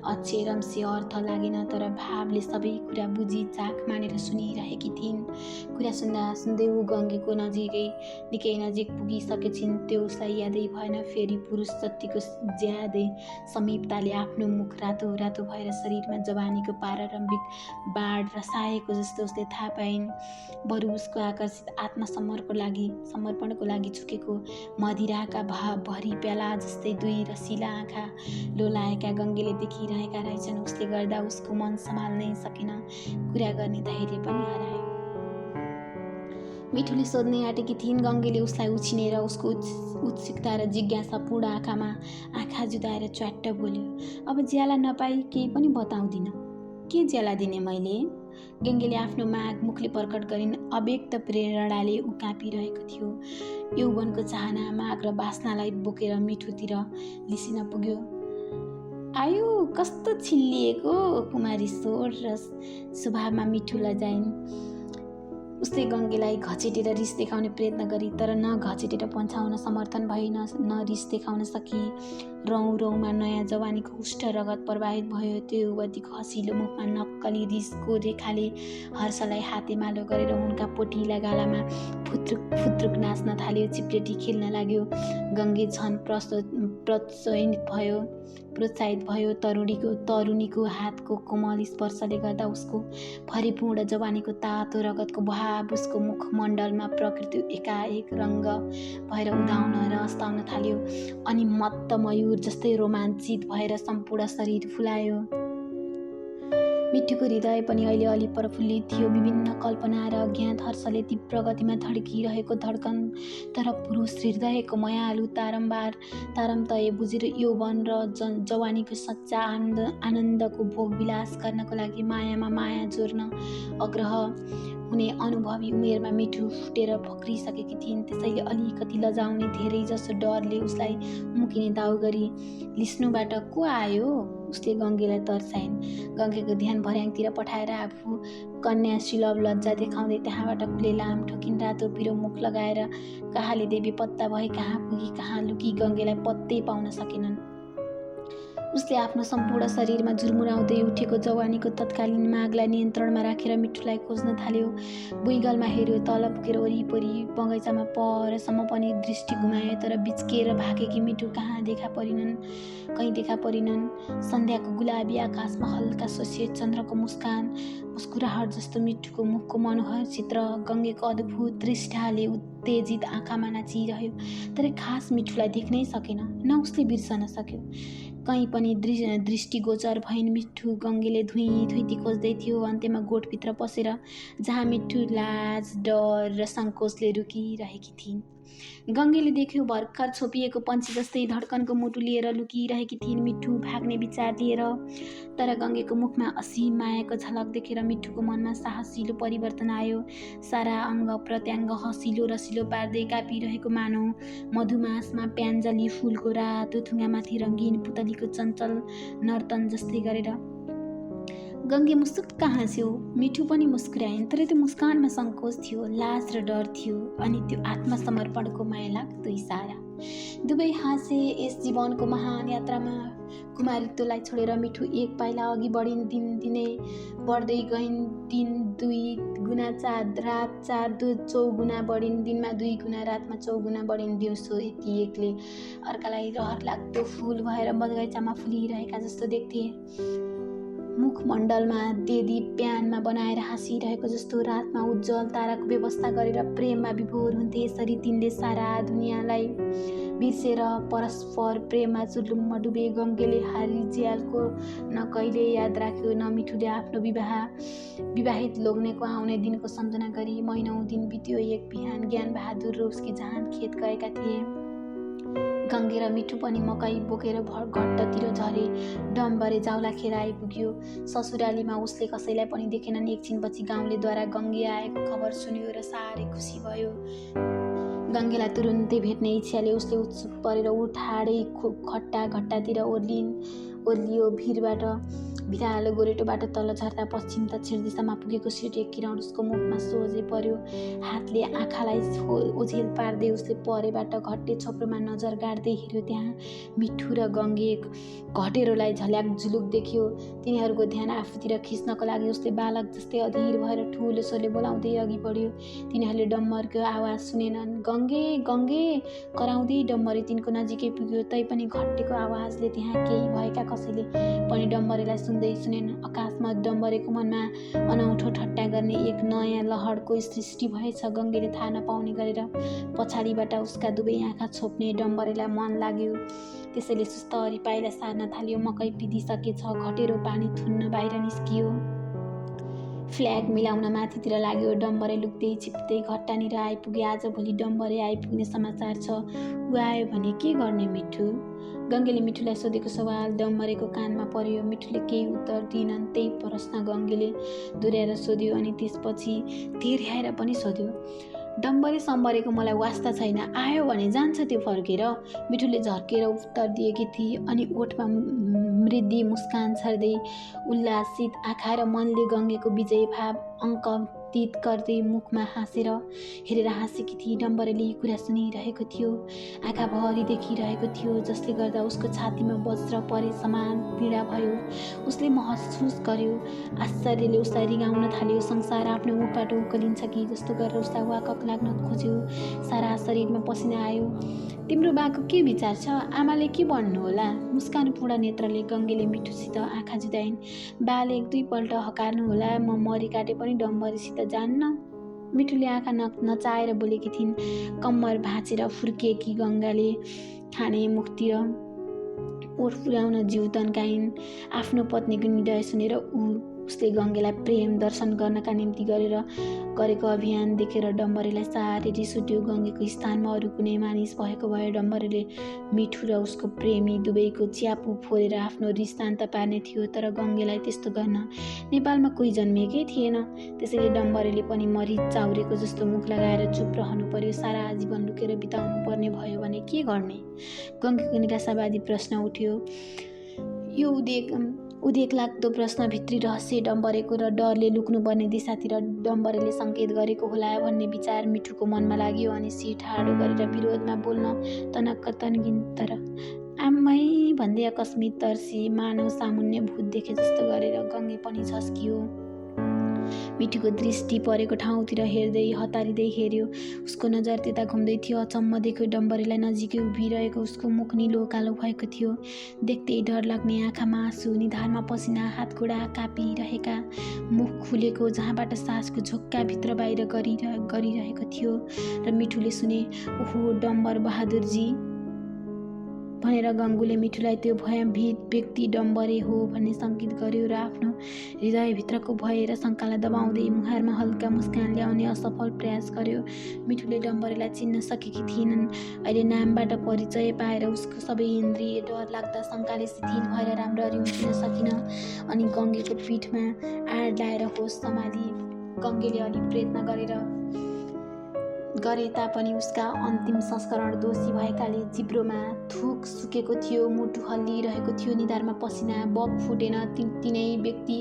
अक्षरशः अर्थ लागेन, तर भावले सबै कुरा बुझी चाख मानेर सुनिरहेकी थिइन्। कुरा सुन्दा सुन्दै ऊ गङ्गेको निकै नजिक पुगिसकेछिन्। त्यो उसलाई यादै भएन। फेरि पुरुष जतिको ज्यादै समीपताले आफ्नो मुख रातो रातो भएर शरीरमा जवानीको प्रारम्भिक बाढ रसाएको जस्तो उसले थाहा पाइन्। बरु उसको आकर्षित समर्पणको लागि झुकेको मदिराका भरी प्याला जस्तै दुई रसिला आँखा लोलाएका गङ्गेले देखिरहेका रहेछन्। उसले गर्दा उसको मन सम्हाल्नै सकेन, कुरा गर्ने धैर्य पनि हरायो। मिठुले सोध्नै आँटेकी थिइन्। गङ्गेले उसलाई उछिनेर उसको उत्सुकता र जिज्ञासापूर्ण आँखामा आँखा जुदाएर च्वाट्ट बोल्यो, अब ज्याला नपाई केही पनि बताउँदिन। के ज्याला दिने मैले? गङ्गेले आफ्नो माग मुखले प्रकट गरिन्। अव्यक्त प्रेरणाले ऊ काँपिरहेको थियो। यौवनको चाहना, माग र वासनालाई बोकेर मिठुतिर लिसिन पुग्यो। आयु कस्तो छिल्लिएको कुमारी स्वर र स्वभावमा मिठु लजाइन्। उसले गङ्गेलाई घचेटेर रिस देखाउने प्रयत्न गरी, तर न घचेटेर पन्छाउन समर्थन भई न रिस देखाउन सकी। रौँमा नयाँ जवानीको उष्ट रगत प्रवाहित भयो। त्यो युवतीको हँसिलो मुखमा नक्कली रिसको रेखाले हर्षलाई हातेमालो गरेर उनका पोटिला गालामा फुत्रुक नाच्न थाल्यो, चिप्लेटी खेल्न लाग्यो। गङ्गे झन् प्रोत्साहित भयो। तरुणीको हातको कोमल स्पर्शले गर्दा उसको भरिपूर्ण जवानीको तातो रगतको बहाव उसको मुखमण्डलमा प्रकृति एकाएक रङ्ग भएर उदाउन र अस्ताउन थाल्यो। अनि मत्त मयूर जस्तै रोमाञ्चित भएर सम्पूर्ण शरीर फुलायो। मिठुको हृदय पनि अहिले अलि प्रफुल्लित थियो। विभिन्न कल्पना र अज्ञात हर्षले तीव्र गतिमा धड्किरहेको धड्कन, तर पुरुष हृदयको मायालु तारतम्य बुझेर यौवन र जवानीको सच्चा आनन्दको भोगविलास गर्नको लागि मायामा माया जोड्न आग्रह हुने अनुभवी उमेरमा मिठु फुटेर फक्रिसकेकी थिइन्। त्यसैले अलिकति लजाउने धेरै जसो डरले उसलाई मुकिने दाउ गरी, लिस्नुबाट को आयो? उसले गङ्गेलाई तर्साइन्। गङ्गेको ध्यान भर्याङतिर पठाएर आफू कन्या सुलभ लज्जा देखाउँदै त्यहाँबाट खुलेलाम ठोकिन्। रातो पिरो मुख लगाएर कहाँले देवी पत्ता भए, कहाँ पुगी कहाँ लुकी, गङ्गेलाई पत्तै पाउन सकेनन्। उसले आफ्नो सम्पूर्ण शरीरमा झुरमुराउँदै उठेको जवानीको तत्कालीन मागलाई नियन्त्रणमा राखेर मिठुलाई खोज्न थाल्यो। भुइँगलमा हेऱ्यो, तल पुगेर वरिपरि बगैँचामा परसम्म पनि दृष्टि घुमायो, तर बिच्किएर भागेकी मिठु कहीँ देखा परिनन्। सन्ध्याको गुलाबी आकाशमा हल्का सोसिए चन्द्रको मुस्कुराहट जस्तो मिठुको मुखको मनोहर चित्र गङ्गेको अद्भुत दृष्टाले उत्तेजित आँखामा नाचिरह्यो, तर खास मिठुलाई देख्नै सकेन, न उसले बिर्सन सक्यो। कहीँ पनि दृष्टिगोचर भइन्। मिठु गङ्गेले धुइँती खोज्दै थियो। अन्त्यमा गोठभित्र पसेर जहाँ मिठु लाज, डर र सङ्कोचले रुकिरहेकी थिइन्। गङ्गेले देख्यो भर्खर छोपिएको पन्छी जस्तै धड्कनको मुटु लिएर लुकिरहेकी थिइन् मिठु भाग्ने विचार लिएर। तर गङ्गेको मुखमा असीम मायाको झलक देखेर मिठुको मनमा साहसिलो परिवर्तन आयो। सारा अङ्ग प्रत्यङ्ग हँसिलो रसिलो पार्दै काँपिरहेको मानौ मधुमासमा प्यान्जली फुलको रातो थुङ्गामाथि रङ्गीन पुतलीको चञ्चल नर्तन जस्तै गरेर। गङ्गे मुस्कुक्क हाँस्यो। मिठु पनि मुस्कुराइन्, तर त्यो मुस्कानमा सङ्कोच थियो, लाज र डर थियो, अनि त्यो आत्मसमर्पणको मायालाग्दो इसारा। दुवै हाँसे। यस जीवनको महान यात्रामा कुमारित्वलाई छोडेर मिठु एक पाइला अघि बढिन्। दिनदिनै बढ्दै गइन्। दिन 2 गुना, रात 4 चौगुना बढिन्। दिनमा 2 गुना, रातमा 4 गुना बढिन्। दिउँसो यति एकले अर्कालाई रहर लाग्दो फुल भएर बगैँचामा फुलिरहेका जस्तो देख्थे। मुखमण्डलमा देदी प्यानमा बनाएर हाँसिरहेको जस्तो रातमा उज्जवल ताराको व्यवस्था गरेर प्रेममा विभोर हुन्थे। यसरी तिनले सारा दुनियाँलाई बिर्सेर परस्पर प्रेममा चुल्लुम्म डुबे। गङ्गेले हारिजियालको न कहिले याद राख्यो न मिठुले आफ्नो विवाहित लोग्नेको आउने दिनको सम्झना गरी। महिनौँ दिन बित्यो। एक बिहान ज्ञान बहादुर र उसकी जान खेत गएका थिए। गङ्गे र मिठु पनि मकै बोकेर घट्टतिर झरे। डम्बरे जाउला खेर आइपुग्यो। ससुरालीमा उसले कसैलाई पनि देखेनन्। एकछिनपछि गाउँलेद्वारा गङ्गे आएको खबर सुन्यो र साह्रै खुसी भयो। गङ्गेलाई तुरुन्तै भेट्ने इच्छाले उसले उत्सुक परेर उठाडै खट्टा घट्टातिर ओर्लियो। भिरालो गोरेटोबाट तल झर्दा पश्चिम दक्षिण दिशामा पुगेको सूर्य किरण उसको मुखमा सोझै पर्यो। हातले आँखालाई ओझेल पार्दै उसले परेबाट घट्टे छोप्रोमा नजर गाड्दै हेऱ्यो। त्यहाँ मिठु र गङ्गे घटेरोलाई झल्याक झुलुक देख्यो। तिनीहरूको ध्यान आफूतिर खिच्नको लागि उसले बालक जस्तै अधीर भएर ठुलो स्वरले बोलाउँदै अघि बढ्यो। तिनीहरूले डम्बरको आवाज सुनेनन्। गङ्गे गङ्गे कराउँदै डम्बरे तिनको नजिकै पुग्यो। तैपनि घटेको आवाजले त्यहाँ केही भएका कसैले पनि डम्बरेलाई सुनेन। आकाशमा डम्बरेको मनमा अनौठो ठट्टा गर्ने एक नयाँ लहरको सृष्टि भएछ। गङ्गेले थाहा नपाउने गरेर पछाडिबाट उसका दुवै आँखा छोप्ने डम्बरेलाई मन लाग्यो। त्यसैले सुस्तरी पाइला सार्न थाल्यो। मकै पिदिसकेछ। घटेरो पानी थुन्न बाहिर निस्कियो। फ्ल्याग मिलाउन माथितिर लाग्यो। डम्बरे लुक्दै छिप्दै घट्टानिर आइपुगे। आजभोलि डम्बरे आइपुग्ने समाचार छ। ऊ आयो भने के गर्ने मिठु? गङ्गेले मिठुलाई सोधेको सवाल डम्बरेको कानमा पर्यो। मिठुले केही उत्तर दिएनन्। त्यही प्रश्न गङ्गेले दोहोऱ्याएर सोध्यो अनि त्यसपछि तिर्याएर पनि सोध्यो। डम्बरे सम्बरेको मलाई वास्ता छैन। आयो भने जान्छ त्यो फर्केर। मिठुले झर्केर उत्तर दिएकी थिए अनि ओठमा मृदु मुस्कान छर्दै उल्लासित आँखा र मनले गङ्गेको विजय भाव अङ्कित गर्दै मुखमा हेरेर हाँसेकी थिए। डम्बरेले यी कुरा सुनिरहेको थियो। आँखाभरि देखिरहेको थियो जसले गर्दा उसको छातीमा वज्र परे समान पीडा भयो। उसले महसुस गर्यो। आश्चर्यले उसलाई रिगाउन थाल्यो। संसार आफ्नो मुखबाट उक्लिन्छ कि जस्तो गरेर उसलाई वाकक लाग्न खोज्यो। सारा शरीरमा पसिना आयो। तिम्रो बाको के विचार छ? आमाले के भन्नु होला? मुस्कान पूर्ण नेत्रले गङ्गेले मिठुसित आँखा जुदाइन्। बाले एक दुईपल्ट हकार्नु होला। म मरी काटे पनि डम्बरेसित जान्न। मिठुले आँखा नचाएर बोलेकी थिइन्। कम्मर भाँचेर फुर्किएकी गङ्गाले खाने मुखतिर ओठ पुर्याउन जिउ तन्काइन्। आफ्नो पत्नीको निर्णय सुनेर उसले गङ्गेलाई प्रेम दर्शन गर्नका निम्ति गरेको अभियान देखेर डम्बरेलाई साह्रै रिस उठ्यो। गङ्गेको स्थानमा अरू कुनै मानिस भएको भए डम्बरेले मिठु र उसको प्रेमी दुवैको च्यापु फोरेर आफ्नो रिस शान्त पार्ने थियो। तर गङ्गेलाई त्यस्तो गर्न नेपालमा कोही जन्मिएकै थिएन। त्यसैले डम्बरेले पनि मरी चाउरेको जस्तो मुख लगाएर चुप रहनु पर्यो। सारा आजीवन लुकेर बिताउनु पर्ने भयो भने के गर्ने? गङ्गेको निराशावादी प्रश्न उठ्यो। यो उदेक लाग्दो प्रश्न भित्री रहस्य डम्बरेको र डरले लुक्नुपर्ने दिशातिर डम्बरेले सङ्केत गरेको होला भन्ने विचार मिठुको मनमा लाग्यो। अनि सिर ठाडो गरेर विरोधमा बोल्न तनक्क तन्किन्। तर आम्मै भन्दै अकस्मित तर्सी मानव सामुन्ने भूत देखे जस्तो गरेर गङ्गे पनि झस्कियो। मिठुको दृष्टि परेको ठाउँतिर हेर्दै हतारिँदै हेऱ्यो। उसको नजर त्यता घुम्दै थियो। अचम्म देख्यो डम्बरेलाई नजिकै उभिरहेको उसको मुख निलो कालो भएको थियो। देख्दै डर लाग्ने आँखामा आँसु, निधारमा पसिना, हातगोडा काँपिरहेका, मुख खुलेको जहाँबाट सासको झोक्का भित्र बाहिर गरिरहेको थियो। र मिठुले सुने, ओहो डम्बर बहादुरजी भनेर गङ्गुले मिठुलाई त्यो भयभीत व्यक्ति डम्बरे हो भन्ने सङ्केत गर्यो र आफ्नो हृदयभित्रको भय र शङ्कालाई दबाउँदै मुहारमा हल्का मुस्कान ल्याउने असफल प्रयास गर्यो। मिठुले डम्बरेलाई चिन्न सकेकी थिएनन्। अहिले नामबाट परिचय पाएर उसको सबै इन्द्रिय डर लाग्दा शङ्काले शिथिल भएर राम्ररी उठ्न सकिन। अनि गङ्गेको पिठमा आड लाएर होस सम्हाली गङ्गेले अलि प्रयत्न गरे तापनि उसका अन्तिम संस्करण दोषी भएकाले जिब्रोमा थुक सुकेको थियो। मुटु हल्लिरहेको थियो। निधारमा पसिना बग फुटेन। तिनै व्यक्ति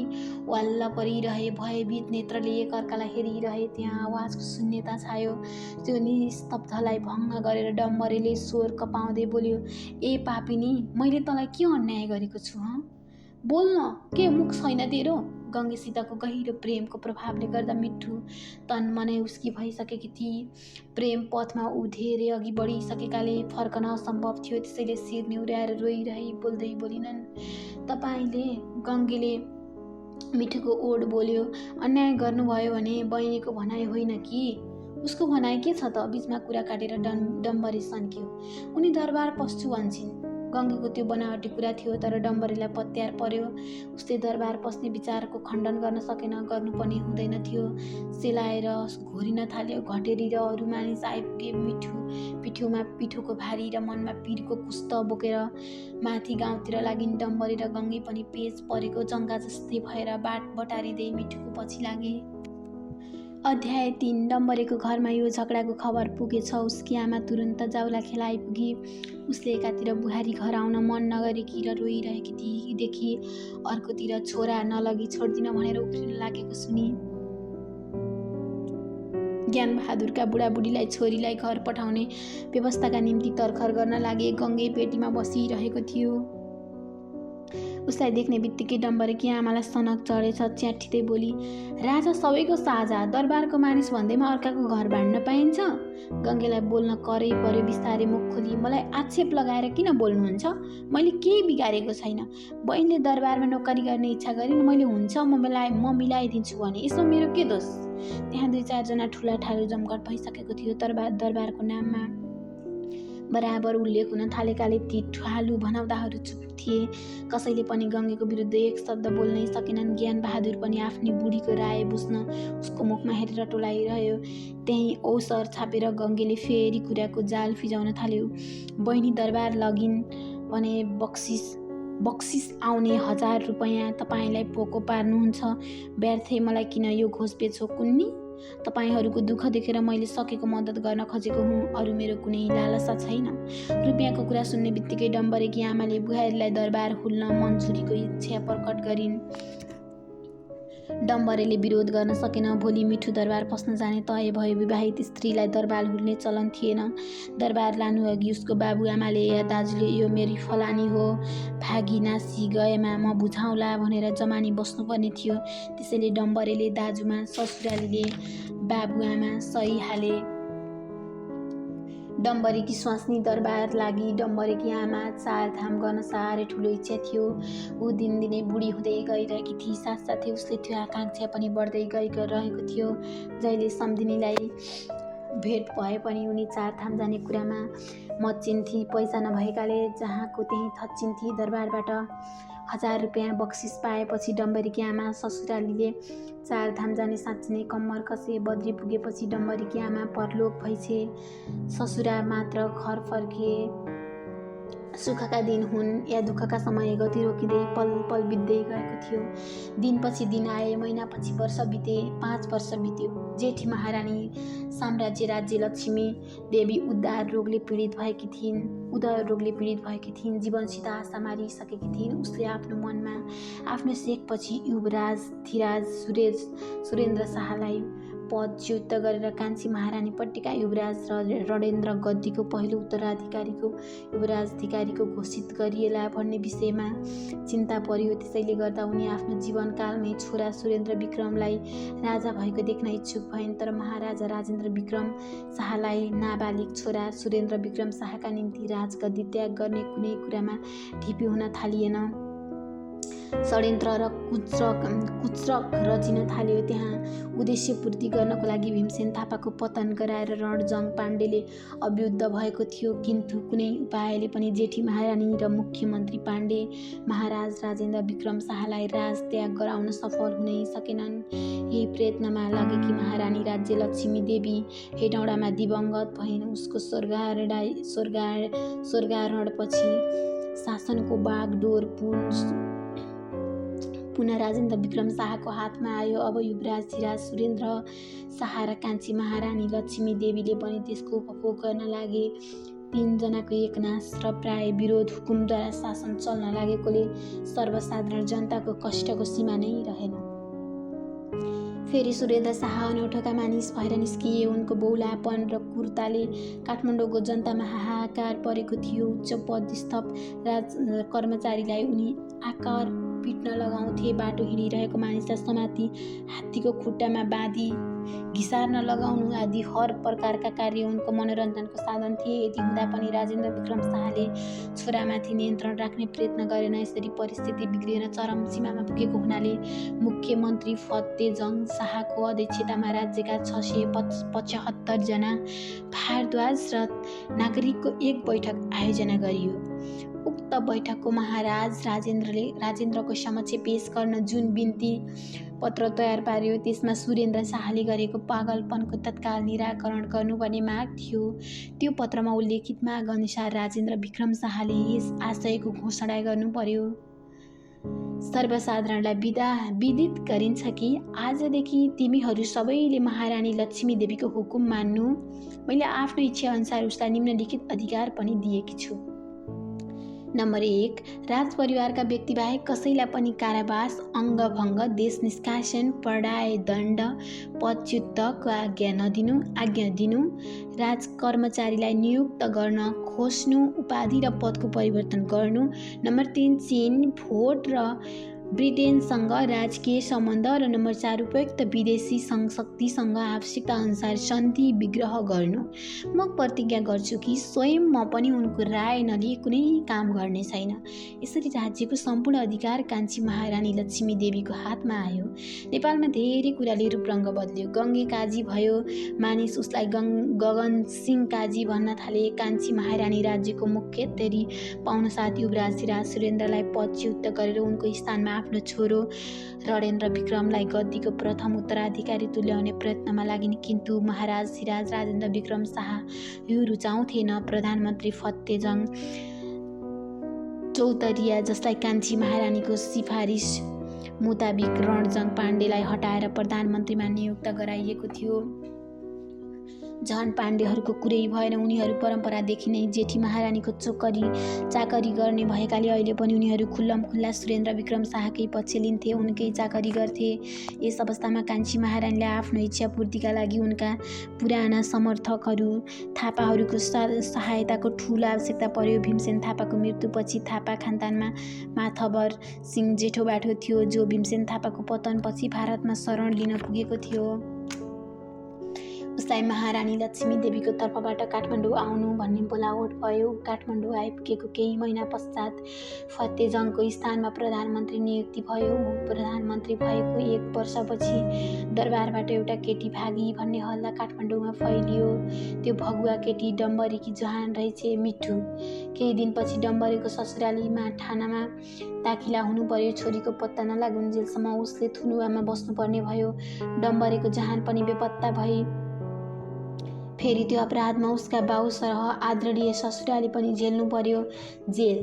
वाल्ल परिरहे। भयभीत नेत्रले एकअर्कालाई हेरिरहे। त्यहाँ आवाजको शून्यता छायो। त्यो निस्तब्धलाई भङ्ग गरेर डम्बरेले स्वर कपाउँदै बोल्यो, ए पापिनी, मैले तँलाई के अन्याय गरेको छु? बोल्न, के मुख छैन तेरो? गङ्गेसितको गहिरो प्रेमको प्रभावले गर्दा मिठु तन मनै उसकी भइसकेकी थिए। प्रेम पथमा ऊ धेरै अघि बढिसकेकाले फर्कन असम्भव थियो। त्यसैले शिर निहुर्याएर रोइरही बोल्दै बोलिनन्, तपाईँले? गङ्गेले मिठुको ओड बोल्यो। अन्याय गर्नुभयो भने बहिनीको भनाइ होइन कि? उसको भनाइ के छ त? बीचमा कुरा काटेर डम्बरे सन्कियो। उनी दरबार पस्छु भन्छन्। गङ्गेको त्यो बनावटी कुरा थियो, तर डम्बरेलाई पत्यार पर्यो। उसले दरबार पस्ने विचारको खण्डन गर्न सकेन, गर्नु पनि हुँदैन थियो। सेलाएर घोरिन थाल्यो। घटेरी र अरू मानिस आइपुगे। पिठ्यौमा पिठोको भारी र मनमा पीरको कुस्त बोकेर माथि गाउँतिर लागिन्। डम्बरे र गङ्गे पनि पेच परेको जङ्गा जस्तै भएर बाट बटारिँदै मिठुको पछि लागे। अध्याय 3। डम्बरेको घरमा यो झगडाको खबर पुगेछ। उसकी आमा तुरुन्त जाउला खेला आइपुगी। उसले एकातिर बुहारी घर आउन मन नगरेकी र रोइरहेकी देखी अर्कोतिर छोरा नलगी छोड्दिन भनेर उफ्रिन लागेको सुनि ज्ञानबहादुरका बुढाबुढीलाई छोरीलाई घर पठाउने व्यवस्थाका निम्ति तर्खर गर्न लागे। गङ्गे पेटीमा बसिरहेको थियो। उसलाई देख्ने बित्तिकै डम्बरेकी आमालाई सनक चढेछ। च्याठिँदै बोली, राजा सबैको साझा, दरबारको मानिस भन्दैमा अर्काको घर भाड्न पाइन्छ? गङ्गेलाई बोल्न करै पर्यो। बिस्तारै मुख खोली, मलाई आक्षेप लगाएर किन बोल्नुहुन्छ? मैले केही बिगारेको छैन। बहिनीले दरबारमा नोकरी गर्ने इच्छा गरिन्, मैले हुन्छ म मिलाइदिन्छु भने यसमा मेरो के दोष? त्यहाँ 2-4 जना ठुला ठालु जमघट भइसकेको थियो। दरबारको नाममा बराबर उल्लेख हुन थालेकाले ती ठालु भनाउँदाहरू चुप थिए। कसैले पनि गङ्गेको विरुद्ध एक शब्द बोल्नै सकेनन्। ज्ञानबहादुर पनि आफ्नी बुढीको राय बुझ्न उसको मुखमा हेरेर टोलाइरह्यो। त्यही औसर छापेर गङ्गेले फेरि कुराको जाल फिजाउन थाल्यो। बहिनी दरबार लगिन् भने बक्सिस आउने 1000 रुपैयाँ तपाईँलाई पोको पार्नुहुन्छ। व्यर्थै मलाई किन यो घोषपेच हो कुन्नी? तपाईँहरूको दुःख देखेर मैले सकेको मद्दत गर्न खोजेको हुँ। अरू मेरो कुनै लालसा छैन। रुपियाँको कुरा सुन्ने बित्तिकै डम्बरेकी आमाले बुहारीलाई दरबार हुल्न मन्जुरीको इच्छा प्रकट गरिन्। डम्बरेले विरोध गर्न सकेन। भोलि मिठु दरबार पस्न जाने तय भयो। विवाहित स्त्रीलाई दरबार हुल्ने चलन थिएन। दरबार लानु अघि उसको बाबुआमाले या दाजुले यो मेरी फलानी हो, भागी नासी गएमा म बुझाउँला भनेर जमानी बस्नुपर्ने थियो। त्यसैले डम्बरेले दाजुमा, ससुरालीले बाबुआमा सही हाले। डम्बरेकी स्वास्नी दरबार लागि। डम्बरेकी आमा 4 धाम गर्न साह्रै ठुलो इच्छा थियो। ऊ दिनदिनै बुढी हुँदै गइरहेकी थिई। साथसाथै उसले त्यो आकाङ्क्षा पनि बढ्दै गइरहेको थियो। जहिले सम्धिनीलाई भेट भए पनि उनी 4 धाम जाने कुरामा मच्चिन्थे। पैसा नभएकाले जहाँको त्यहीँ थच्चिन्थे। दरबारबाट 1000 रुपियाँ बक्सिस पाएपछि डम्बरेकी आमा ससुरालीले 4 धाम जाने साँच्चै नै कम्मर कसे। बद्री पुगेपछि डम्बरेकी आमा परलोक भइछे। ससुरा मात्र घर फर्के। सुखका दिन हुन् या दुःखका समय गति रोकिँदै पल पल बित्दै गएको थियो। दिनपछि दिन आए, महिनापछि वर्ष बिते, 5 वर्ष बित्यो। जेठी महारानी साम्राज्य राज्य लक्ष्मी देवी उदार रोगले पीडित भएकी थिइन्। जीवनसित आशा मारिसकेकी थिइन्। उसले आफ्नो मनमा आफ्नो सेकपछि युवराज धिराज सुरेन्द्र शाहलाई पदच्युत गरेर कान्छी महारानीपट्टिका युवराज रणेन्द्र गद्दीको पहिलो युवराधिकारीको घोषित गरिएला भन्ने विषयमा चिन्ता पर्यो। त्यसैले गर्दा उनी आफ्नो जीवनकालमै छोरा सुरेन्द्र विक्रमलाई राजा भएको देख्न इच्छुक भइन्। तर महाराजा राजेन्द्र विक्रम शाहलाई नाबालिग छोरा सुरेन्द्र विक्रम शाहका निम्ति राजगद्दी त्याग गर्ने कुनै कुरामा ढिपी हुन थालिएन। षड्यन्त्र र कुचरक रचिन थाल्यो। त्यहाँ उद्देश्य पूर्ति गर्नको लागि भीमसेन थापाको पतन गराएर रणजङ पाण्डेले अवरुद्ध भएको थियो। किन्तु कुनै उपायले पनि जेठी महारानी र मुख्यमन्त्री पाण्डे महाराज राजेन्द्र विक्रम शाहलाई राज त्याग गराउन सफल हुनै सकेनन्। यही प्रयत्नमा लागेकी महारानी राज्यलक्ष्मी देवी हेटौडामा दिवंगत भइन्। उसको स्वर्गारोहणपछि शासनको बागडोर पुनः राजेन्द्र विक्रम शाहको हातमा आयो। अब युवराज धिराज सुरेन्द्र शाह र कान्छी महारानी लक्ष्मी देवीले पनि त्यसको उपभोग गर्न लागे। 3 जनाको एकनाश र प्राय विरोध हुकुमद्वारा शासन चल्न लागेकोले सर्वसाधारण जनताको कष्टको सीमा नै रहेन। फेरि सुरेन्द्र शाह अनौठोका मानिस भएर निस्किए। उनको बहुलापन र क्रूरताले काठमाडौँको जनतामा हाहाकार परेको थियो। उच्च पदस्थ कर्मचारीलाई उनी आकार पिट्न लगाउँथे। बाटो हिँडिरहेको मानिसलाई समाती हात्तीको खुट्टामा बाँधी घिसार्न लगाउनु आदि हर प्रकारका कार्य उनको मनोरञ्जनको साधन थिए। यति हुँदा पनि राजेन्द्र विक्रम शाहले छोरामाथि नियन्त्रण राख्ने प्रयत्न गरेन। यसरी परिस्थिति बिग्रिएर चरम सीमामा पुगेको हुनाले मुख्यमन्त्री फतेजङ शाहको अध्यक्षतामा राज्यका 675 जना भारद्वाज र नागरिकको एक बैठक आयोजना गरियो। उक्त बैठकको महाराज राजेन्द्रको समक्ष पेश गर्न जुन बिन्ती पत्र तयार पार्यो त्यसमा सुरेन्द्र शाहले गरेको पागलपनको तत्काल निराकरण गर्नुपर्ने माग थियो। त्यो पत्रमा उल्लेखित माग अनुसार राजेन्द्र विक्रम शाहले यस आशयको घोषणा गर्नु पर्यो। सर्वसाधारणलाई विदित गरिन्छ कि आजदेखि तिमीहरू सबैले महारानी लक्ष्मी देवीको हुकुम मान्नु। मैले आफ्नो इच्छा अनुसार उसलाई निम्नलिखित अधिकार पनि दिएकी छु। नम्बर 1, राजपरिवारका व्यक्तिबाहेक कसैलाई पनि कारावास, अङ्गभङ्ग, देश निष्कासन, पडायदण्ड, पदच्युतको आज्ञा दिनु, राजकर्मचारीलाई नियुक्त गर्न खोज्नु, उपाधि र पदको परिवर्तन गर्नु। नम्बर 3, चीन, भोट र ब्रिटेनसँग राजकीय सम्बन्ध र नम्बर 4, उपयुक्त विदेशी शक्तिसँग आवश्यकता अनुसार सन्धि विग्रह गर्नु। म प्रतिज्ञा गर्छु कि स्वयं म पनि उनको राय नलिई कुनै काम गर्ने छैन। यसरी राज्यको सम्पूर्ण अधिकार कान्छी महारानी लक्ष्मी देवीको हातमा आयो। नेपालमा धेरै कुराले रूपरङ्ग बदल्यो। गङ्गे काजी भयो, मानिस उसलाई गगनसिंह काजी भन्न थाले। कान्छी महारानी राज्यको मुख्यतरी पाउन साथ युवराज सिराज सुरेन्द्रलाई पदच्युत गरेर उनको स्थानमा आफ्नो छोरो रणेन्द्र विक्रमलाई गद्दीको प्रथम उत्तराधिकारी तुल्याउने प्रयत्नमा लागिन्। किन्तु महाराज सिराज राजेन्द्र विक्रम शाह यो रुचाउँथेन। प्रधानमन्त्री फतेजङ चौतरिया जसलाई कान्छी महारानीको सिफारिस मुताबिक रणजङ पाण्डेलाई हटाएर प्रधानमन्त्रीमा नियुक्त गराइएको थियो। झन पाण्डेहरूको कुरै भएन। उनीहरू परम्परादेखि नै जेठी महारानीको चाकरी गर्ने भएकाले अहिले पनि उनीहरू खुल्लमखुल्ला सुरेन्द्र विक्रम शाहकै पक्ष लिन्थे, उनकै चाकरी गर्थे। यस अवस्थामा कान्छी महारानीले आफ्नो इच्छा पूर्तिका लागि उनका पुराना समर्थकहरू थापाहरूको सहायताको ठूलो आवश्यकता पर्यो। भीमसेन थापाको मृत्युपछि थापा खानदानमा माथवर सिंह जेठो बाठो थियो, जो भीमसेन थापाको पतनपछि भारतमा शरण लिन पुगेको थियो। उसलाई महारानी लक्ष्मी देवीको तर्फबाट काठमाडौँ आउनु भन्ने बोलावट भयो। काठमाडौँ आइपुगेको केही महिना पश्चात फतेजङको स्थानमा प्रधानमन्त्री नियुक्ति भयो। प्रधानमन्त्री भएको 1 वर्षपछि दरबारबाट एउटा केटी भागी भन्ने हल्ला काठमाडौँमा फैलियो। त्यो भगुवा केटी डम्बरेकी जहान रहेछ मिठु। केही दिनपछि डम्बरेको ससुरालीमा थानामा दाखिला हुनु पर्यो। छोरीको पत्ता नलागुन्जेलसम्म उसले थुनुवामा बस्नुपर्ने भयो। डम्बरेको जहान पनि बेपत्ता भई फेरि त्यो अपराधमा उसका बाउ सरह आदरणीय ससुराले पनि झेल्नु पर्यो जेल।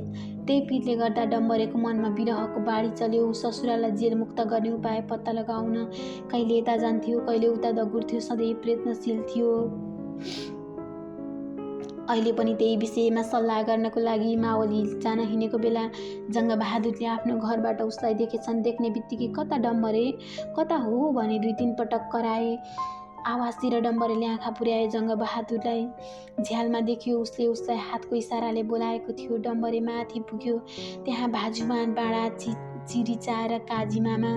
त्यही पिरले गर्दा डम्बरेको मनमा विरहको बाढी चल्यो। ससुरालाई जेलमुक्त गर्ने उपाय पत्ता लगाउन कहिले यता जान्थ्यो, कहिले उता दगुर्थ्यो, सधैँ प्रयत्नशील थियो। अहिले पनि त्यही विषयमा सल्लाह गर्नको लागि मावली जान हिँडेको बेला जङ्गबहादुरले आफ्नो घरबाट उसलाई देखेछन्। देख्ने बित्तिकै कता डम्बरे, कता हो भने 2-3 पटक कराए। आवाजतिर डम्बरेले आँखा पुर्याए। जङ्गबहादुरलाई झ्यालमा देखियो। उसले उसलाई हातको इसाराले बोलाएको थियो। डम्बरे माथि पुग्यो। त्यहाँ भाजुमान, बाँडा, चिरिचा र काजीमामा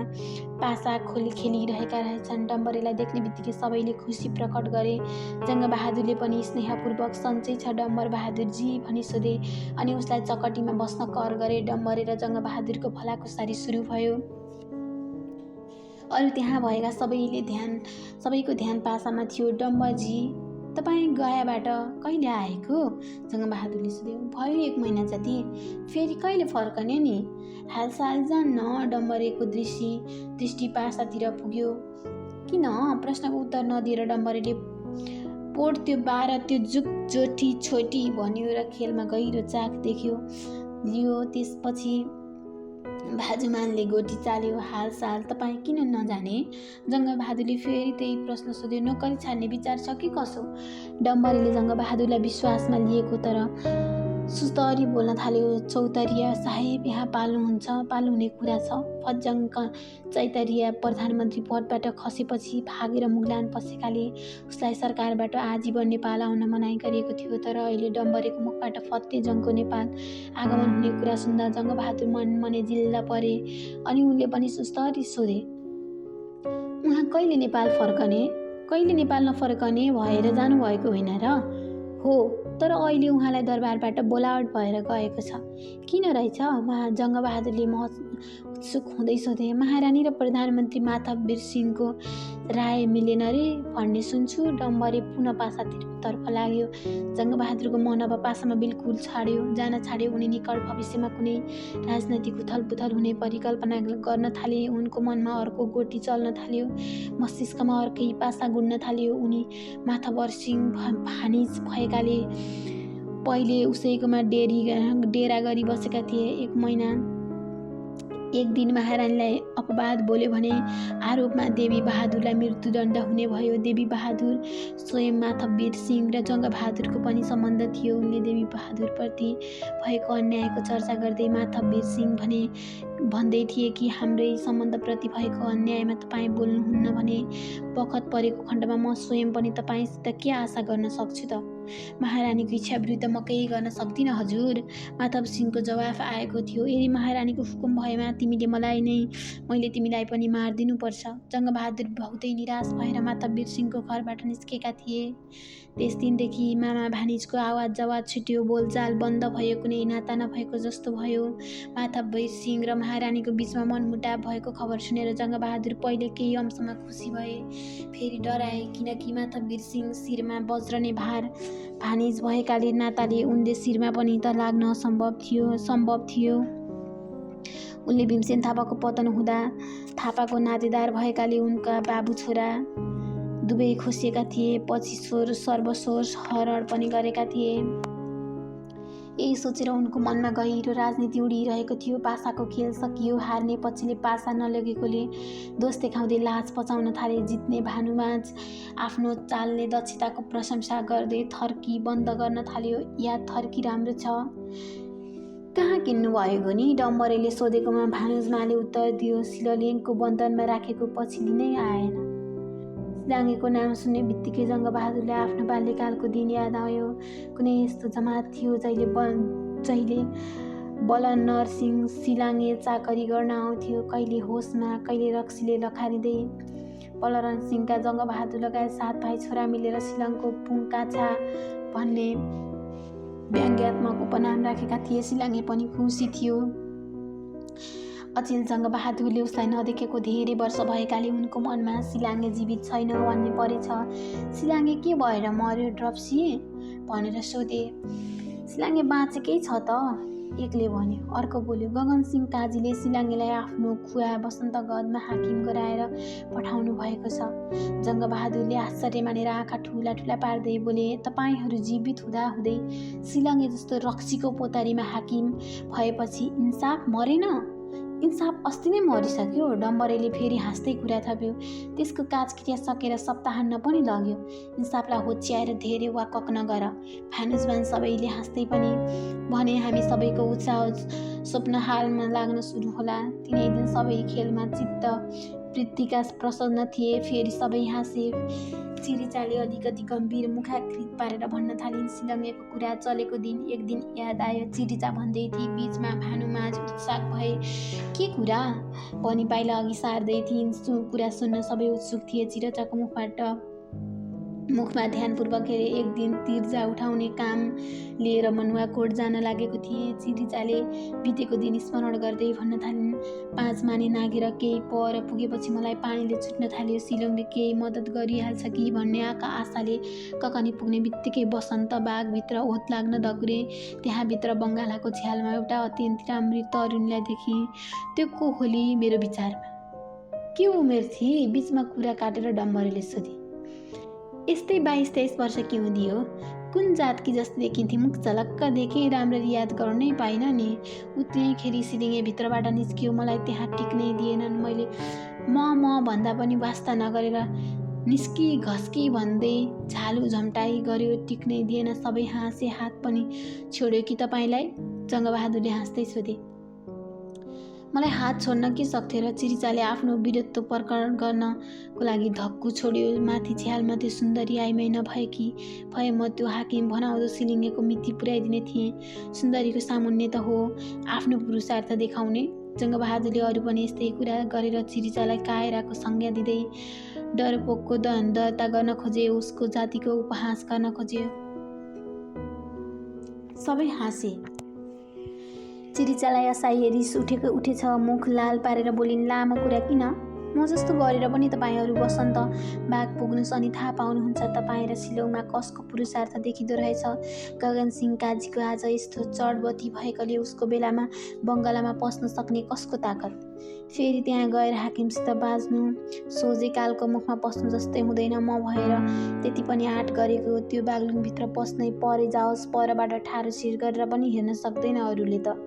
पासा खेलिरहेका रहेछन्। डम्बरेलाई देख्ने बित्तिकै सबैले खुसी प्रकट गरे। जङ्गबहादुरले पनि स्नेहपूर्वक सन्चै छ डम्बर बहादुरजी भनी सोधे अनि उसलाई चकटीमा बस्न कर गरे। डम्बरे र जङ्गबहादुरको भलाकुसारी सुरु भयो। अरू त्यहाँ भएका सबैको ध्यान पासामा थियो। डम्बरजी, तपाईँ गयाबाट कहिले आएको? जङ्गबहादुरले सोध्यो। भयो 1 महिना जति। फेरि कहिले फर्कने नि? हालसाल जान्न। डम्बरेको दृष्टि पासातिर पुग्यो। किन? प्रश्नको उत्तर नदिएर डम्बरेले पोट त्यो 12 त्यो जुक जोठी छोटी भन्यो र खेलमा गहिरो चाख लियो। त्यसपछि भाजुमानले गोटी चाल्यो। हालसाल तपाईँ किन नजाने? जङ्गबहादुरले फेरि त्यही प्रश्न सोध्यो। नोकरी छाड्ने विचार छ कि कसो? डम्बरेले जङ्गबहादुरलाई विश्वासमा लिएको तर सुस्तरी बोल्न थाल्यो। चौतरिया साहेब यहाँ पाल्नुहुने कुरा छ। फतेजङ चौतरिया प्रधानमन्त्री पदबाट खसेपछि भागेर मुगलान पसेकाले उसलाई सरकारबाट आजीवन नेपाल आउन मनाइ गरिएको थियो। तर अहिले डम्बरेको मुखबाट फतेजङको नेपाल आगमन हुने कुरा सुन्दा जङ्गबहादुर मनै जिल्ला परे अनि उनले पनि सुस्तरी सोधे, उहाँ कहिले नेपाल फर्कने? कहिले नेपाल नफर्कने भएर जानुभएको होइन र? हो, तर अहिले उहाँलाई दरबारबाट बोलावट भएर गएको छ। किन रहेछ? जङ्गबहादुरले उत्सुक हुँदै सोधे। महारानी र प्रधानमन्त्री माधववीर सिंहको राय मिलेन रे भन्ने सुन्छु। डम्बरे पुनः पासातर्फ लाग्यो। जङ्गबहादुरको मन अब पासामा बिल्कुल जान छाड्यो। उनी निकट भविष्यमा कुनै राजनैतिक उथलपुथल हुने परिकल्पना गर्न थाले। उनको मनमा अर्को गोटी चल्न थाल्यो, मस्तिष्कमा अर्कै पासा गुड्न थाल्यो। उनी माधववीर सिंह भानिज भएकाले पहिले उसैकोमा डेरा गरी बसेका थिए। एक दिन महारानीलाई अपवाद बोल्यो भने आरोपमा देवी बहादुरलाई मृत्युदण्ड हुने भयो। देवी बहादुर स्वयं माधववीर सिंह र जङ्गबहादुरको पनि सम्बन्ध थियो। उनले देवी बहादुरप्रति भएको अन्यायको चर्चा गर्दै माधववीर सिंह भन्दै थिए कि हाम्रै सम्बन्धप्रति भएको अन्यायमा तपाईँ बोल्नुहुन्न भने बखत परेको खण्डमा म स्वयं पनि तपाईँसित के आशा गर्न सक्छु त? महारानीको इच्छा विरुद्ध म केही गर्न सक्दिनँ हजुर, माधव सिंहको जवाफ आएको थियो। यदि महारानीको हुकुम भएमा मैले तिमीलाई पनि मारिदिनुपर्छ। जङ्गबहादुर बहुतै निराश भएर माधववीर सिंहको घरबाट निस्केका थिए। त्यस दिनदेखि मामा भानिजको आवाज जवाज छुट्यो, बोलचाल बन्द भयो, कुनै नाता नभएको जस्तो भयो। माधववीर सिंह र महारानीको बीचमा मनमुटाव भएको खबर सुनेर जङ्गबहादुर पहिले केही अंशमा खुसी भए, फेरि डराए, किनकि माधववीर सिंह शिरमा वज्रने भानिज भएकाले नाताले उनले शिरमा पनि त लाग्न सम्भव थियो। उनले भीमसेन थापाको पतन हुँदा थापाको नातेदार भएकाले उनका बाबु छोरा दुवै खोसिएका थिए। पछि सर्वस्व हरण पनि गरेका थिए। यही सोचेर उनको मनमा गहिरो राजनीति उडिरहेको थियो। पासाको खेल सकियो। हार्ने पक्षले पासा नलगेकोले दोष देखाउँदै लाज पचाउन थाले। जित्ने भानुमाझ आफ्नो चालले दक्षताको प्रशंसा गर्दै थर्की बन्द गर्न थाल्यो। या थर्की राम्रो छ, कहाँ किन्नु भएको नि? डम्बरेले सोधेकोमा भानुमाझले उत्तर दियो, शिवलिङ्गको बन्धनमा राखेको पछि लिनै आएन। सिलाङ्गेको नाम सुन्ने बित्तिकै जङ्गबहादुरले आफ्नो बाल्यकालको दिन याद आयो। कुनै यस्तो जमात थियो जहिले बलन नरसिंह सिलाङ्गे चाकरी गर्न आउँथ्यो, कहिले होसमा, कहिले रक्सीले लखारिँदै। बलरन सिंहका जङ्गबहादुर लगायत 7 भाइ छोरा मिलेर सिलङको पुङकाछा भन्ने व्यङ्ग्यात्मक उपनाम राखेका थिए। सिलाङ्गे पनि खुसी थियो। अचेल जङ्गबहादुरले उसलाई नदेखेको धेरै वर्ष भएकाले उनको मनमा सिलाङ्गे जीवित छैन भन्ने परेछ। सिलाङ्गे के भएर मर्यो ड्रप्सी भनेर सोधे। सिलाङ्गे बाँचेकै छ त, एकले भन्यो। अर्को बोल्यो, गगन सिंह काजीले सिलाङ्गेलाई आफ्नो खुवा बसन्तगढमा हाकिम गराएर पठाउनु भएको छ। जङ्गबहादुरले आश्चर्य मानेर आँखा ठुला ठुला पार्दै बोले, तपाईँहरू जीवित हुँदाहुँदै सिलाङ्गे जस्तो रक्सीको पोतारीमा हाकिम भएपछि इन्साफ मरेन? इन्साफ अस्ति नै मरिसक्यो। डम्बरेले फेरि हाँस्दै कुरा थप्यो। त्यसको काजक्रिया सकेर सप्ताहन्न पनि लग्यो। इन्साफलाई होच्याएर धेरै वाकक नगर। भानुजमान सबैले हाँस्दै पनि भने, हामी सबैको उत्साह स्वप्न हालमा लाग्न सुरु होला। तिनै दिन सबै खेलमा चित्त वृत्तिका प्रसन्न थिए। फेरि सबै हाँसे। चिरिचाले अलिकति गम्भीर मुखाकृत पारेर भन्न थालिन्, सिलङ्गेको कुरा चलेको दिन एक दिन याद आयो। चिरिचा भन्दै थिए, बीचमा भानुमाझ उत्साह भए। के कुरा भनी पाइला अघि सार्दै थिइन्। कुरा सुन्न सबै उत्सुक थिए। चिरिचाको मुखमा ध्यानपूर्वक हेरे। एक दिन तिर्जा उठाउने काम लिएर मनुवाकोट जान लागेको थिए। चिरिचाले बितेको दिन स्मरण गर्दै भन्न थालिन्, 5 माने नाघेर केही पर पुगेपछि मलाई पानीले छुट्न थाल्यो। सिलङले केही मद्दत गरिहाल्छ कि भन्ने आशाले ककनी पुग्ने बित्तिकै बसन्त बागभित्र ओत लाग्न दगुरे। त्यहाँभित्र बङ्गालाको झ्यालमा एउटा अत्यन्त राम्री तरुणीलाई देखेँ। त्यो को होली मेरो विचारमा? के उमेर थिए? बीचमा कुरा काटेर डम्बरेले सोधे। यस्तै 22-23 वर्ष की हुँदी हो। कुन जातकी जस्तो देखिन्थे? मुख झलक्क देखेँ, राम्ररी याद गर्नै नै पाइनँ नि। उतिनैखेरि सिलिङे भित्रबाट निस्कियो। मलाई त्यहाँ टिक्नै दिएनन्। मैले म भन्दा पनि वास्ता नगरेर निस्की घस्की भन्दै झालु झम्टाई गर्यो। टिक्नै दिएन। सबै हाँसे। हात पनि छोड्यो कि तपाईँलाई? जङ्गबहादुरले हाँस्दै सोधे। मलाई हात छोड्न के सक्थ्यो र? चिरिचाले आफ्नो वीरत्व प्रकट गर्नको लागि धक्कु छोड्यो। माथि झ्यालमा त्यो सुन्दरी आइमै नभएकी भए म त्यो हाकिम भनाउँदो सिलिङ्गेको मिति पुर्याइदिने थिएँ। सुन्दरीको सामुन्ने त हो आफ्नो पुरुषार्थ देखाउने। जङ्गबहादुरले अरू पनि यस्तै कुरा गरेर चिरिचालाई कायराको संज्ञा दिँदै डरपोकको दर्ता गर्न खोजे, उसको जातिको उपहास गर्न खोज्यो। सबै हाँसे। चिरिचालाई असहाय रिस उठेछ। मुख लाल पारेर बोलिन्, लामो कुरा किन? म जस्तो गरेर पनि तपाईँहरू वसन्त बाग पुग्नुहोस् अनि थाहा पाउनुहुन्छ तपाईँ र सिलौमा कसको पुरुषार्थ देखिँदो रहेछ। गगनसिंह काजीको आज यस्तो चढबती भएकोले उसको बेलामा बङ्गलामा पस्न सक्ने कसको ताकत? फेरि त्यहाँ गएर हाकिमसित बाज्नु सोझै कालको मुखमा पस्नु जस्तै हुँदैन। म भएर त्यति पनि आँट गरेको त्यो बागलुङभित्र पस्नै परे जाओस्, परबाट ठाडो शिर गरेर पनि हेर्न सक्दैन अरूले त।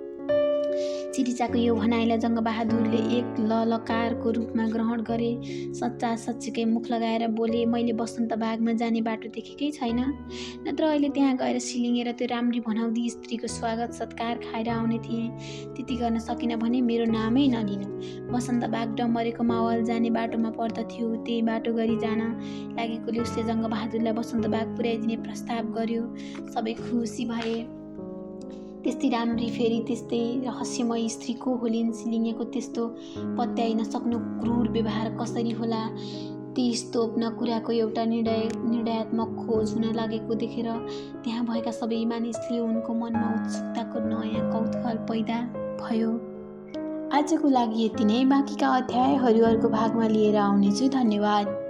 चिरिचाको यो भनाइलाई जङ्गबहादुरले एक ललकारको रूपमा ग्रहण गरे। साँच्चैकै मुख लगाएर बोले, मैले वसन्त बागमा जाने बाटो देखेकै छैन, नत्र अहिले त्यहाँ गएर सिलिङेर त्यो राम्री भनाउँदी स्त्रीको स्वागत सत्कार खाएर आउने थिएँ। त्यति गर्न सकिनँ भने मेरो नामै नलिनु। वसन्त बाग डम्बरेको मावल जाने बाटोमा पर्दथ्यो, त्यही बाटो गरी जान लागेकोले उसले जङ्गबहादुरलाई वसन्त बाग पुर्याइदिने प्रस्ताव गर्यो। सबै खुसी भए। त्यस्तै राम्री फेरि त्यस्तै रहस्यमय स्त्री को होलिन्? सिलिङेको त्यस्तो पत्याइ नसक्नु क्रूर व्यवहार कसरी होला? तीस तोप्न कुराको एउटा निर्णयात्मक खोज हुन लागेको देखेर त्यहाँ भएका सबै मानिसले उनको मनमा उत्सुकताको नयाँ कौतूहल पैदा भयो। आजको लागि यति नै। बाँकीका अध्यायहरू अर्को भागमा लिएर आउनेछु। धन्यवाद।